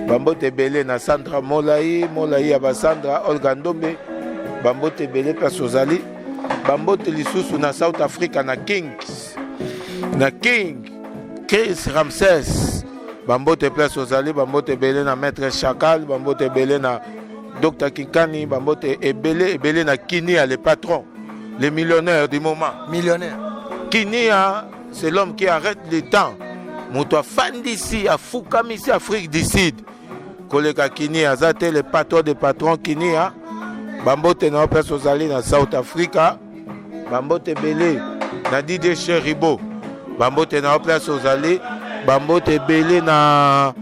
Bambote ebele na Sandra Molai, Molai ya Basandra, Olga Ndombe, bambote ebele place ozali. Bambote lisusu na South Africa, na Kings, na King Chris Ramses, bambote place ozali. Bambote ebele na Maître Chakal, bambote ebele na Dr Kinkani, bambote ebele ebele na Kinia, le patron, le millionnaire du moment. Millionnaire. Kinia, c'est l'homme qui arrête le temps. Moto afandisi, afukamisi Afrique du Sud koleka Kinia aza te. Le patron de patron, Kinia, bambote na yo place ozali na South Africa, bambote ebele. na Didier Cheribo bambote na yo place ozali bambote ebele na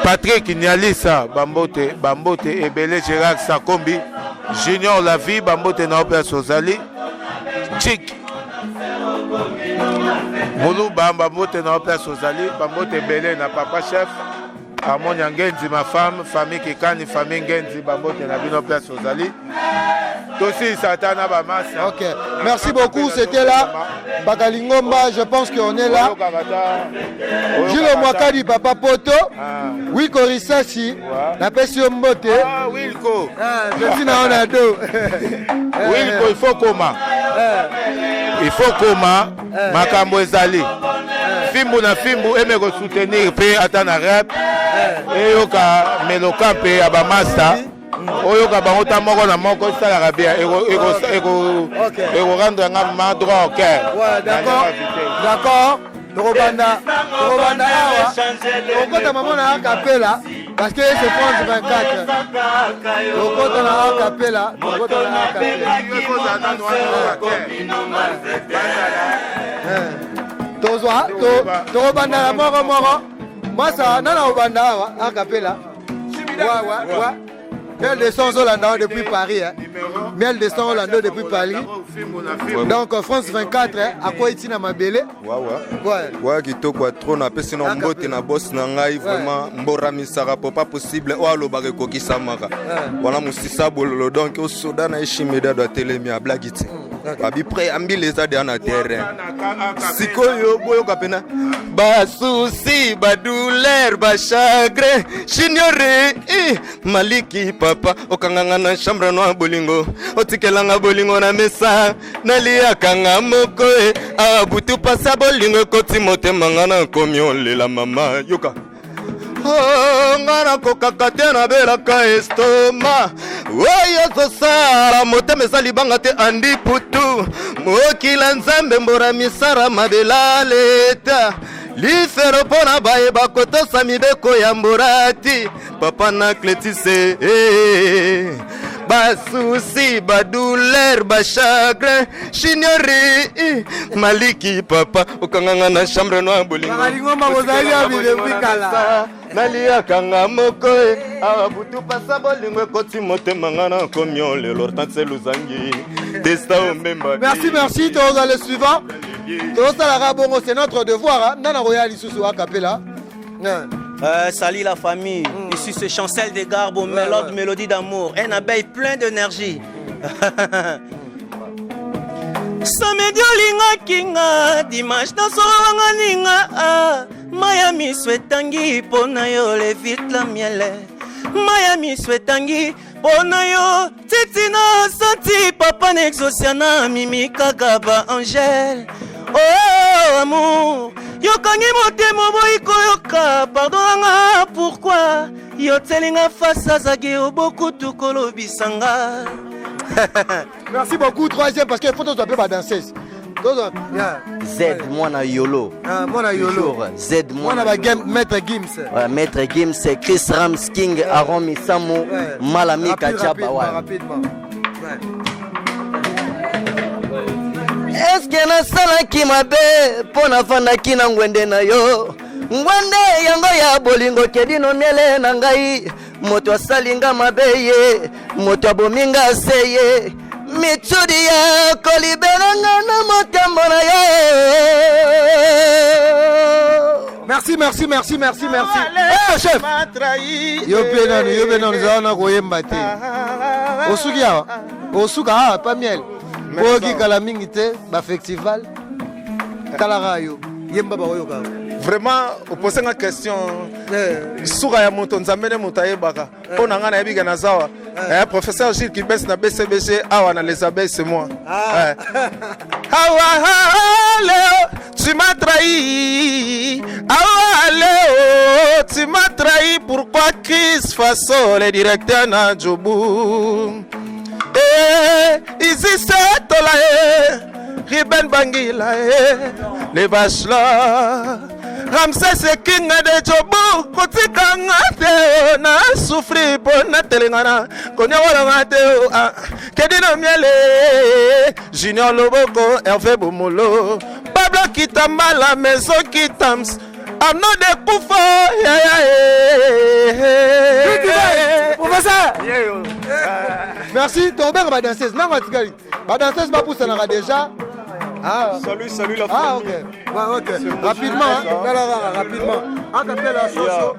Patrick Nyalisa bambote bambote ebele Gérard Sakombi Junior la vie bambote na yo place ozali Chick Muluba bambote na yo place ozali bambote ebele na papa chef Harmonia Ngenzi ma femme famille Kikani famille Ngenzi bambote na bino place ozali tosilisa ata na bamasa. Ok, merci beaucoup, c'était là Bakalingomba, je pense qu'on est là. Gilles Mwakadi papa Poto, ah. Wilko Risasi, napesi yo mbote. Ah, Wilko. Ah, je suis na on do. Wilko, il faut koma. Il faut koma. Makambo ezali. Fimbu na fimbu eme ko soutenir pe ata na rap. Eyoka meloka mpe ya ba masta. Oyoka bango ta moko na moko esalaka bien ekorendre nga ma droit au cœur. Ouais, d'accord. D'accord. Tokobanda tokobanda awa tokokota mama na akapela parce que c'est France 24 tokokota na akapela tokokota na akapela tozwa tokobanda na moko moko mwasa nana obanda awa akapela wa wa wa Miel de son ozolanda depuis Paris hein. Miel de son olanda depuis Paris. Donc France 24 hein, akwei ntina mabele. Ouais kitoko ya trop napesi na mbote na boss na ngai vraiment mboramisaka po pas possible oyo alobaka ekokisamaka wana mosisa bololo donc osoda na eshimedado atelemi ablagi te babi préambile eza deya na terrain sikoyo boyoka pena basusi badouleur bachagrin juniore eh, maliki papa okanganga na chambre noa bolingo otikelanga bolingo na mesa naliakanga moko e awa butu pasa bolingo ekoti motema nga nakomi olela mama yoka Oh, nga nakokaka te nabelaka estoma oyo ozosala motema eza libanga te andi putu mokila nzambe mbora misara mabela leta lifelo mpo na baye bakotosa mibeko ya mborati papa na cletise eh, basusi badouleur bachagrin chignori maliki papa okanganga na chambre noa bolingo naliakanga moko e awa butu pasa bolingo ekoti motema nga na komi olelo hortense luzangi testa omemba merci merci toza le suivant tozosalaka bongo c'est notre devoir nana koya lisusu akapela. Salut la famille, ici c'est Chancel de Garbo, mélode, ouais. Mélodie d'amour, un abeille plein d'énergie. Samedi olingaki nga, dimanche nasololanga ninga, ah, maya miso etangi mpo na yo levite la miele, maya miso etangi mpo na yo titi na santi papa na exosia na mimi kaka ba angele oh amour yokangi motema oboyi koyoka pardon nanga pourquoi yotelinga face azaki obokutu kolobisa nga. Merci beaucoup troisième parce que faut tozwa mpe badanseuse. Z mwana yolo. Ah, mwana yolo. Z mwana ba game maître Gims. Ouais, maître Gims, c'est Chris Rams King, ouais. Aaron Misamu, ouais. Malami Kachaba. Ouais. Rapidement. Ouais. Eske nasalaki mabe mpo nafandaki na ngwende na yo ngwende yango ya bolingo kedino miele na ngai moto asali nga mabe ye moto abomi nga se ye mitsudi ya kolibela nga na motambo na yo. Merci, merci, merci, merci, merci. Eh, chef! Yo pe nanu, yo pe nanu, zala na koyemba te. Osuki awa? Osuka awa, pa miel. Oyoki kala mingi te, ba festival. Talaka yo, yemba bakoyoka. Vraiment, opose nga question. Suka ya moto nzambe nde moto ayebaka. Mpo na ngai nayebi ke naza awa. Professeur Gilles Kibes na BCBG awa na les abeilles c'est moi. Awa leo tu m'as trahi. Awa leo tu m'as trahi. Pourquoi Chris Faso le directeur na Djoubou? Eh, Isis Tola eh, Ruben Bangila eh, les Bachelors. Ramses King de Jobu kotika nga te na souffrir po na telengana konyokolanga te ah. Kedino Miele Junior Loboko Hervé Bomolo Pablo Kitambala Maison Kitams Arnaud de Kufa ya ya eh. Professeur Merci tobenga ba danseuse nango atikali ba danseuse bapusanaka déjà Ah. Salut, salut la Ah, ok. Ouais, ok. Rapidement, hein. Là, là, là, rapidement. Acapella, soso.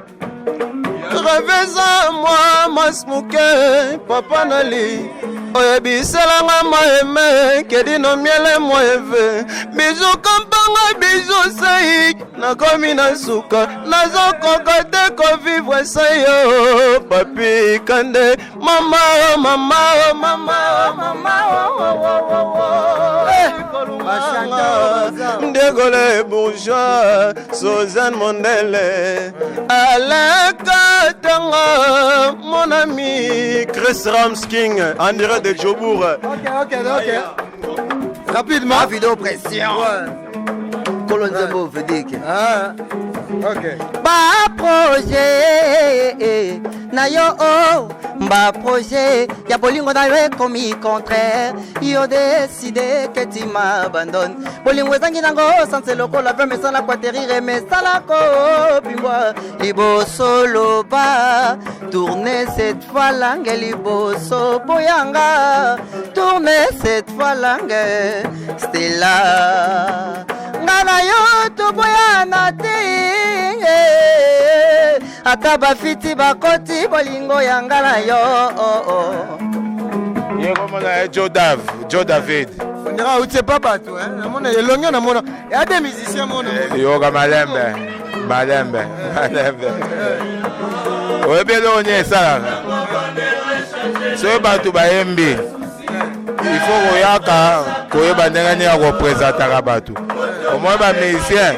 Reveza mwa mas moke papa nali oyebiselanga maeme kedino miele moeve bizu kampanga bizu sei nakomi na suka nazokoka te kovivre se yo papi kande mama mama mama mama Diego le bourgeois Suzanne Mondele Alain Katanga mon ami Chris Rams King en direct de Jobourg. Ok ok ok. Rapidement. Ah, vidéo pression. Ouais. Kolo nzembo vedike. Ah. Ok. Ba projet na yo oh, ba projet ya bolingo na yo ekomi contraire yo decide que tu m'abandonne bolingo ezangi nango sanse lokola vem esala koaterire mesala kobimbwa liboso loba tourne cette fois langue liboso boyanga tourne cette fois langue stella nga na yo toboyana te ata bafiti bakoti bolingo ya nga na yo oh, oh. ye komona ye joe dav joe david ondira auti epa bato namona elongi namona ya de musicien mona eh, yoka malembe malembe malembe oyebi eloko nini esalaka soki bato bayembi il faut koyaka koyeba ndenge nini ya kopresentaka bato omoi bamusicien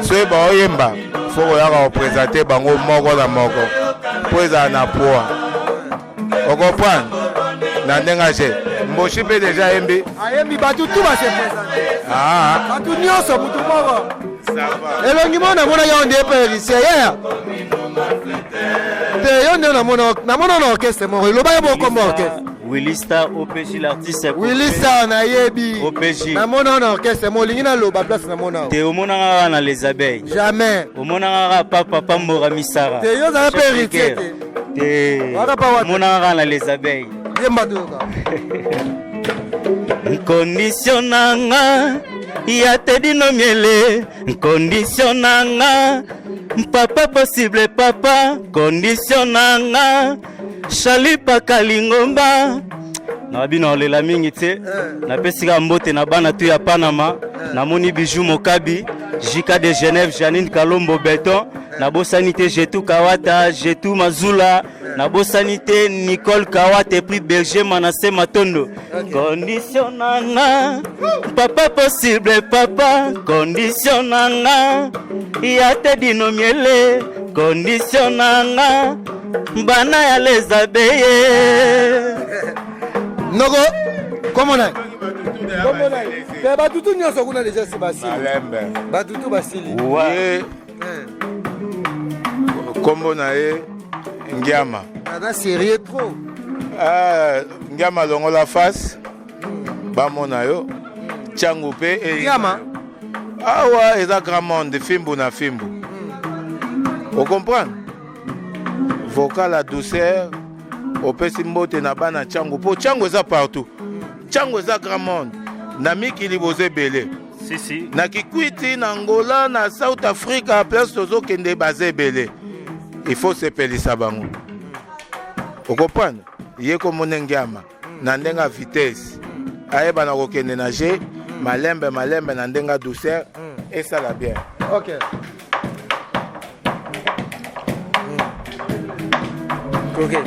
soki baoyemba faut koyaka kopresente bango moko na moko mpo ezala na poids okomprendre na ndenge age mboshi mpe deja ayembi ayembi bato tu base présente ah. bato nyonso motu moko elongi moko namona yo nde epa héritier yaya te yo nde namona na orchestre moko eloba yo bokomba orchestre Willy Star OPJ l'artiste Willy Star nayebi OPJ namona na orchestre mo olingi naloba place namona te omonaka kaka na les abeilles jamais omonaka kaka pa papa mbora misara te yo ozala mpe héritier te te omonaka kaka na les abeilles yemba toyoka condition nanga ya tedino miele condition nanga papa possible papa condition nanga Charlie Pakalingomba na bino olela mingi te eh. napesi kaka mbote na bana tu ya Panama eh. namoni Bijou Mokabi Jika de Genève Janine Kalombo Beton eh. nabosani te Jetu Kawata Jetu Mazula nabosani te Nicole Kawata et puis Berger Manassé Matondo condition nanga papa possible papa condition nanga ya te dino miele condition nanga bana ya les abeye noko komona komona te batutu nyonso kuna deja si basili batutu basili ye nkombo na ye ngiama aza sérieux trop ah, ngiama longola face bamona yo ntiango mpe eh, ngiama awa eza grand monde fimbu na fimbu hmm. ocomprendre vocal ya douceur opesi mbote na bana ntiango mpo ntiango eza partout ntiango eza grand monde na mikili boza ebele si, si. na kikwiti na angola na south africa place tozokende baza ebele il faut sepelisa bango okoprendre ye komona ngiama na ndenge ya vitesse ayeba na kokende na je malembe malembe na ndenge ya douceur esala bien okay. Okay.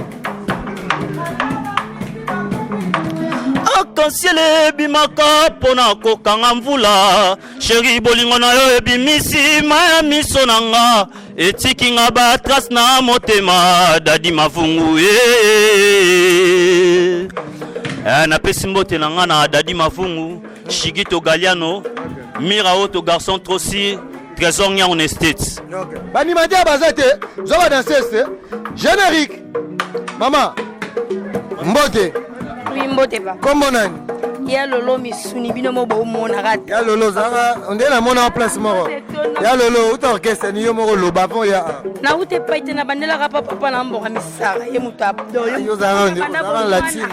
Arc-en-ciel ebimaka mpo na kokanga mvula sheri bolingo na yo ebimisi ma ya miso na nga etiki nga batrace na motema dadi mavungu e eh, napesi mbote na nga na dadi mavungu shigito galiano mira oto garçon trop sûr. Trésor Nyango na States. Baanimateur baza te, zwa ba danseuse te. Générique. Mama. Mbote. Oui, mbote ba. Kombo nani? Ya lolo misuni bino mo bomonaka te. Ya lolo zanga nde namona place moko. Ya lolo uta orchestre ni yo moko loba avant ya. Nauta epai te nabandelaka pa papa na mboka misaka ye moto Yo zanga latine.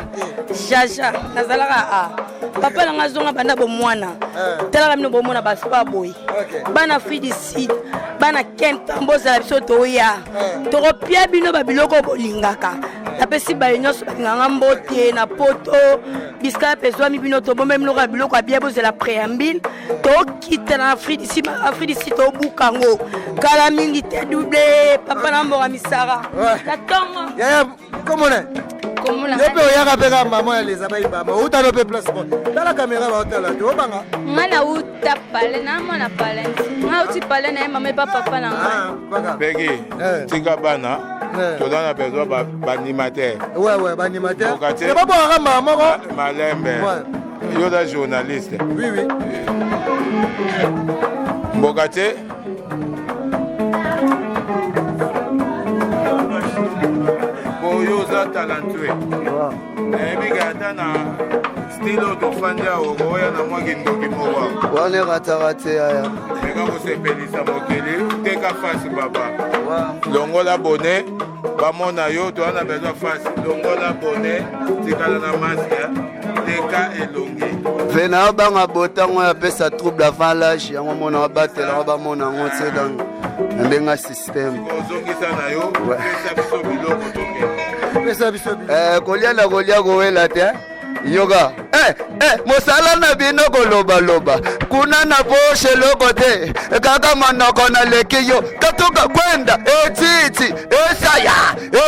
Jaja nazalaka a papa na nga azonga banda bomwana eh. talaka bino bomona baspa boye bana afrique du sud bana kempa bozala biso toya eh. tokopia bino babiloko bolingaka napesi baye nyonso balinganga mbote na poto bisika mpe ezwami bino tobombemi biloko ya biloko ya bia bozela préambile tokita na afrique du sud afrique du sud tobuka yango kala mingi te double papa na mboka misara na ntongo komona yo mpe oyaka mpe kaka mama ya leza bayibama outa no mpe place moko tala kamera baotala te obanga nga nauta pale na mwana pale nga auti pale na ye mama epa papa na nga ah, peki eh. tika bana eh. toza na besoin baanimateur wewe baanimateur babwakaka mbala moko malembe yo oza journaliste oui, oui. mboka te po yo oza talentueux nayebi ke ata na style oyo tofandi awa okoya na mwa kindoki moko wana erataka te yaya meka kosepelisa mokili teka fasi papa longola bone bamona yo toza na besoin fasi longola bone tikala na maske teka elongi ve na abanga botango oyo apesa trouble avant l'âge yango mona abatela yango bamona yango te donc na ndenge ya système ozongisa na yo pesa biso biloko tokende pesa biso eh, kolia na kolia kowela te yoka eh, eh, mosala na bino kolobaloba kuna na poshe eloko te kaka monoko naleki yo katuka kwenda etiti esaya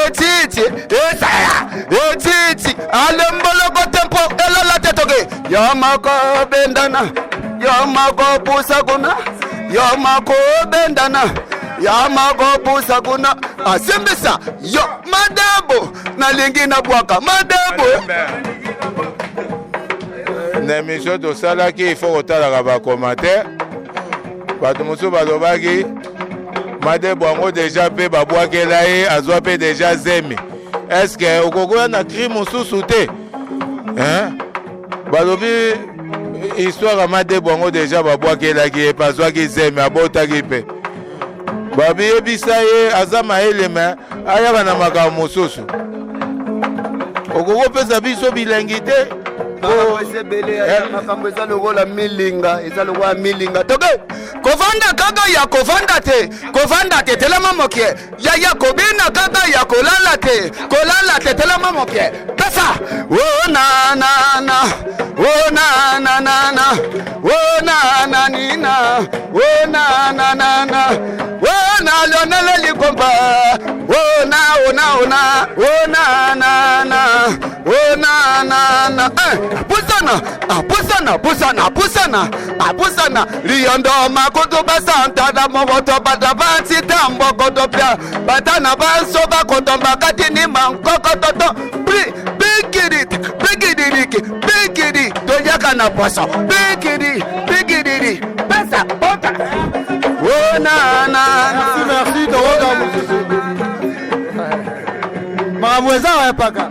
etiti esaya etiti alemboloko te mpo elala te toke yo moko bendana yo moko pusa kuna yo moko bendana yo moko pusa kuna asimbisa yo madebo nalingi nabwaka madebo na émission tosalaki il faut kotalaka bacommentaire bato mosusu balobaki madebo yango deja mpe babwakela ye azwa mpe deja zemi estce okokoya na cri mosusu te hein? balobi histoire ya madebo yango deja babwakelaki ye mpe azwaki zemi abotaki mpe babiyebisa ye aza mayele me ayaka na makambo mosusu okoki kopesa biso bilengi te makambo eza ebele eh. makambo eza lokola milinga eza lokola milinga toke kovanda kaka ya kovanda te kovanda te telema mokie yaya kobina kaka ya kolala te kolala te telema mokie pesa o na na na o na na na na o na na nina o na na na na o na lionel likomba o na o na o na o na na na o na na na eh, pusana ah, pusana pusana pusana ah, pusana liyondo makutu basantana moboto bata bansita mbokoto pya batana banso bakotomba kati ni mankokototo pri bigidi bigididiki bigidi toyaka na poso bigidi bigididi pesa pota o na na merci merci tokoka mosusu makambo eza wa epaka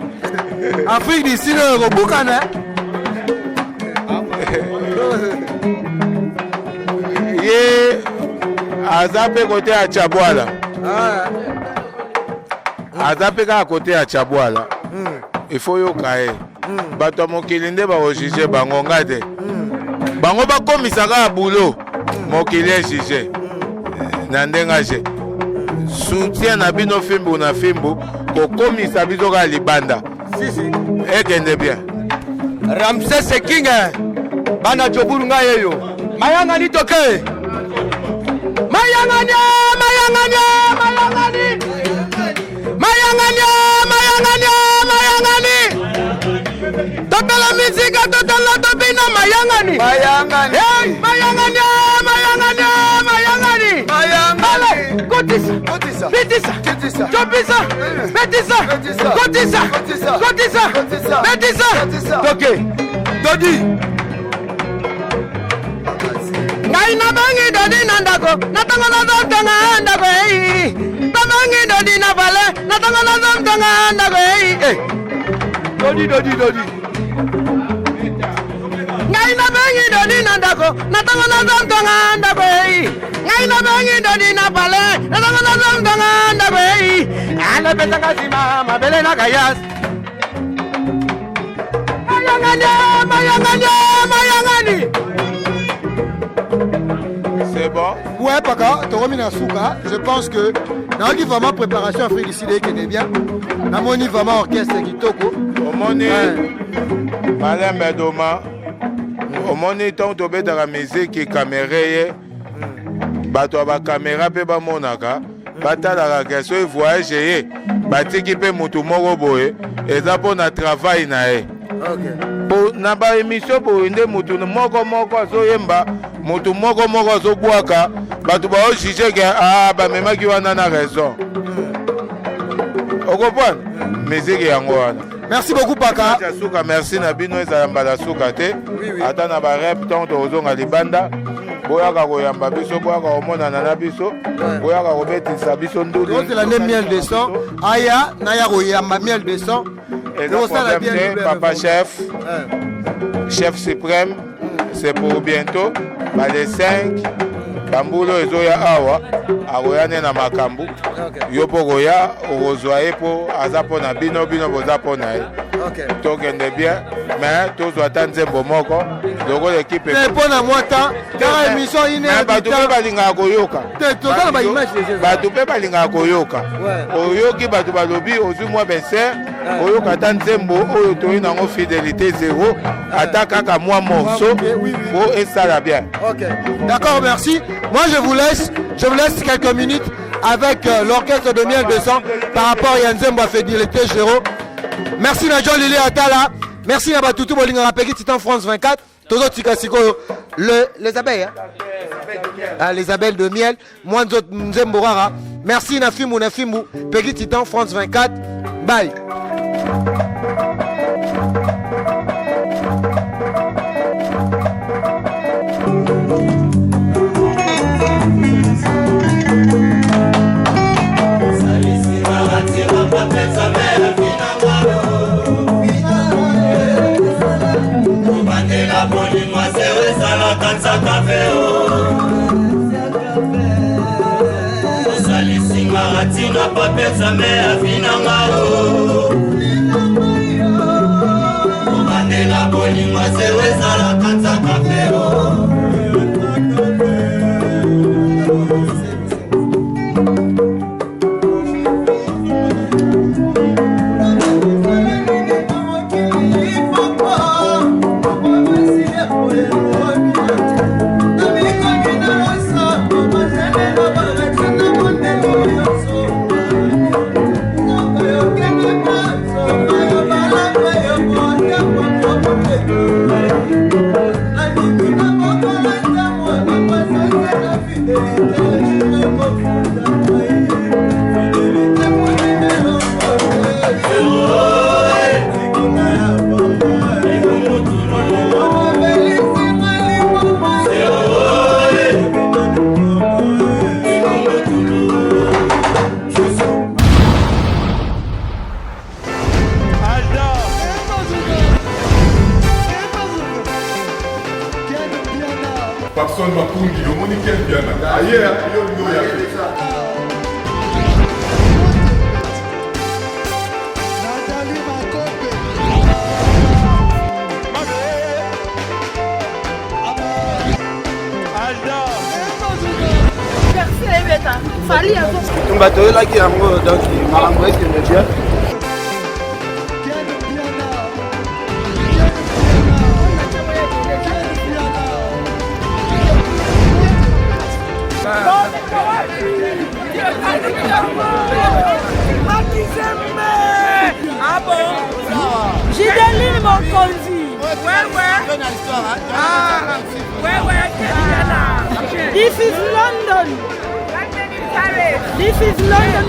afrique du sud oyo ekobukana ye aza mpe kote ya chabwala ah. aza mpe kaka kote ya chabwala hmm. il faut yoka ye hmm. bato ya mokili nde bakojuge bango ngai te hmm. bango bakomisa kaka bulo mokili ejuge na ndenge age soutien na bino fimbu na fimbu kokomisa biso kaka libanda ekende bien ramses king bana joburu ngai yeyo mayangani toke mayangani mayangani mayangani mayangani mayangani mayangani totala misika totala tobina mayangani mayangani hey, mayangani mayangani mayangani ale kotisa kotisa betisa tobisa betisa kotisa kotisa betisa toke todi ngai Ngai nabangi dodi na ndako na ntango nazotonga ndako ei. Nabangi dodi na pale na ntango nazotonga ndako ei. Eh. Dodi dodi dodi. Ngai nabengi dodi na ndako na ntango nazotonga ndako ei. Ngai nabengi dodi na pale na ntango nazotonga ndako ei. Alopesaka nsima mabele na kayasi. Mayangani, mayangani, mayangani. C'est bon? Ouais, paka, tokomi na suka. Je pense que nayoki vraiment préparation Afrique du Sud ekende bien. Namoni vraiment orchestre kitoko. Omoni malembe doma omoni ntango tobetaka miziki kamere ye bato ya bakamera mpe bamonaka batalaka ke soki voyage ye batiki mpe motu moko boye eza mpo na travail na ye po na baemission boye nde motu moko moko azoyemba motu moko moko azobwaka bato baojuge ke ah, bamemaki wana na raison okoprendre miziki yango wana merci beaucoup paka suka merci na bino ezala mbala suka te ata na barep ntango tokozonga libanda boyaka koyamba biso boyaka komonana na biso boyaka kobetisa biso nduli tozela nde miel de son aya naya koyamba miel de son eza problème te papa chef chef suprême c'est pour bientôt ba le 5 bambula oyo ezoya awa akoya nde na makambo yo mpo koya okozwa ye mpo aza mpo na bino bino boza mpo na ye tokende bien mais tozwa ata nzembo moko lokola ekipe mpo na mwa temps kaka émission une heure bato mpe balingaka koyoka toza na baimage bato mpe balingaka koyoka oyoki bato balobi ozwi mwa benser oyoka ata nzembo oyo toyi nango fidélité zero ata kaka mwa morceau po esala bien. Ok, d'accord, merci. Moi je vous laisse, je vous laisse quelques minutes avec euh, l'orchestre de Miel 200 par rapport à nzembo ya fidélité zero. Merci na John Lili Atala, merci na Batutu Bolingaka Peggy Titan France 24. Tozo tika sikoyo le les abeilles hein? Ah, les abeilles de miel moi nzembo kaka merci na fimbu na fimbu Peggy Titan France 24 bye Kobandela bolingo zero ezalaka nzaka ve osalisingaka ntina pape nzambe afinanga o kobandela bolingo zero ezalaka nzaka ve o Papson Makungi, omoni Ken Mpiana aye yo olingi oya te. Bitumba toyelaki yango donc makambo ekende bien. Ah bon Gideline Mokonzi. Ouais, ouais. Ah, ouais, ouais. This is London. This is London.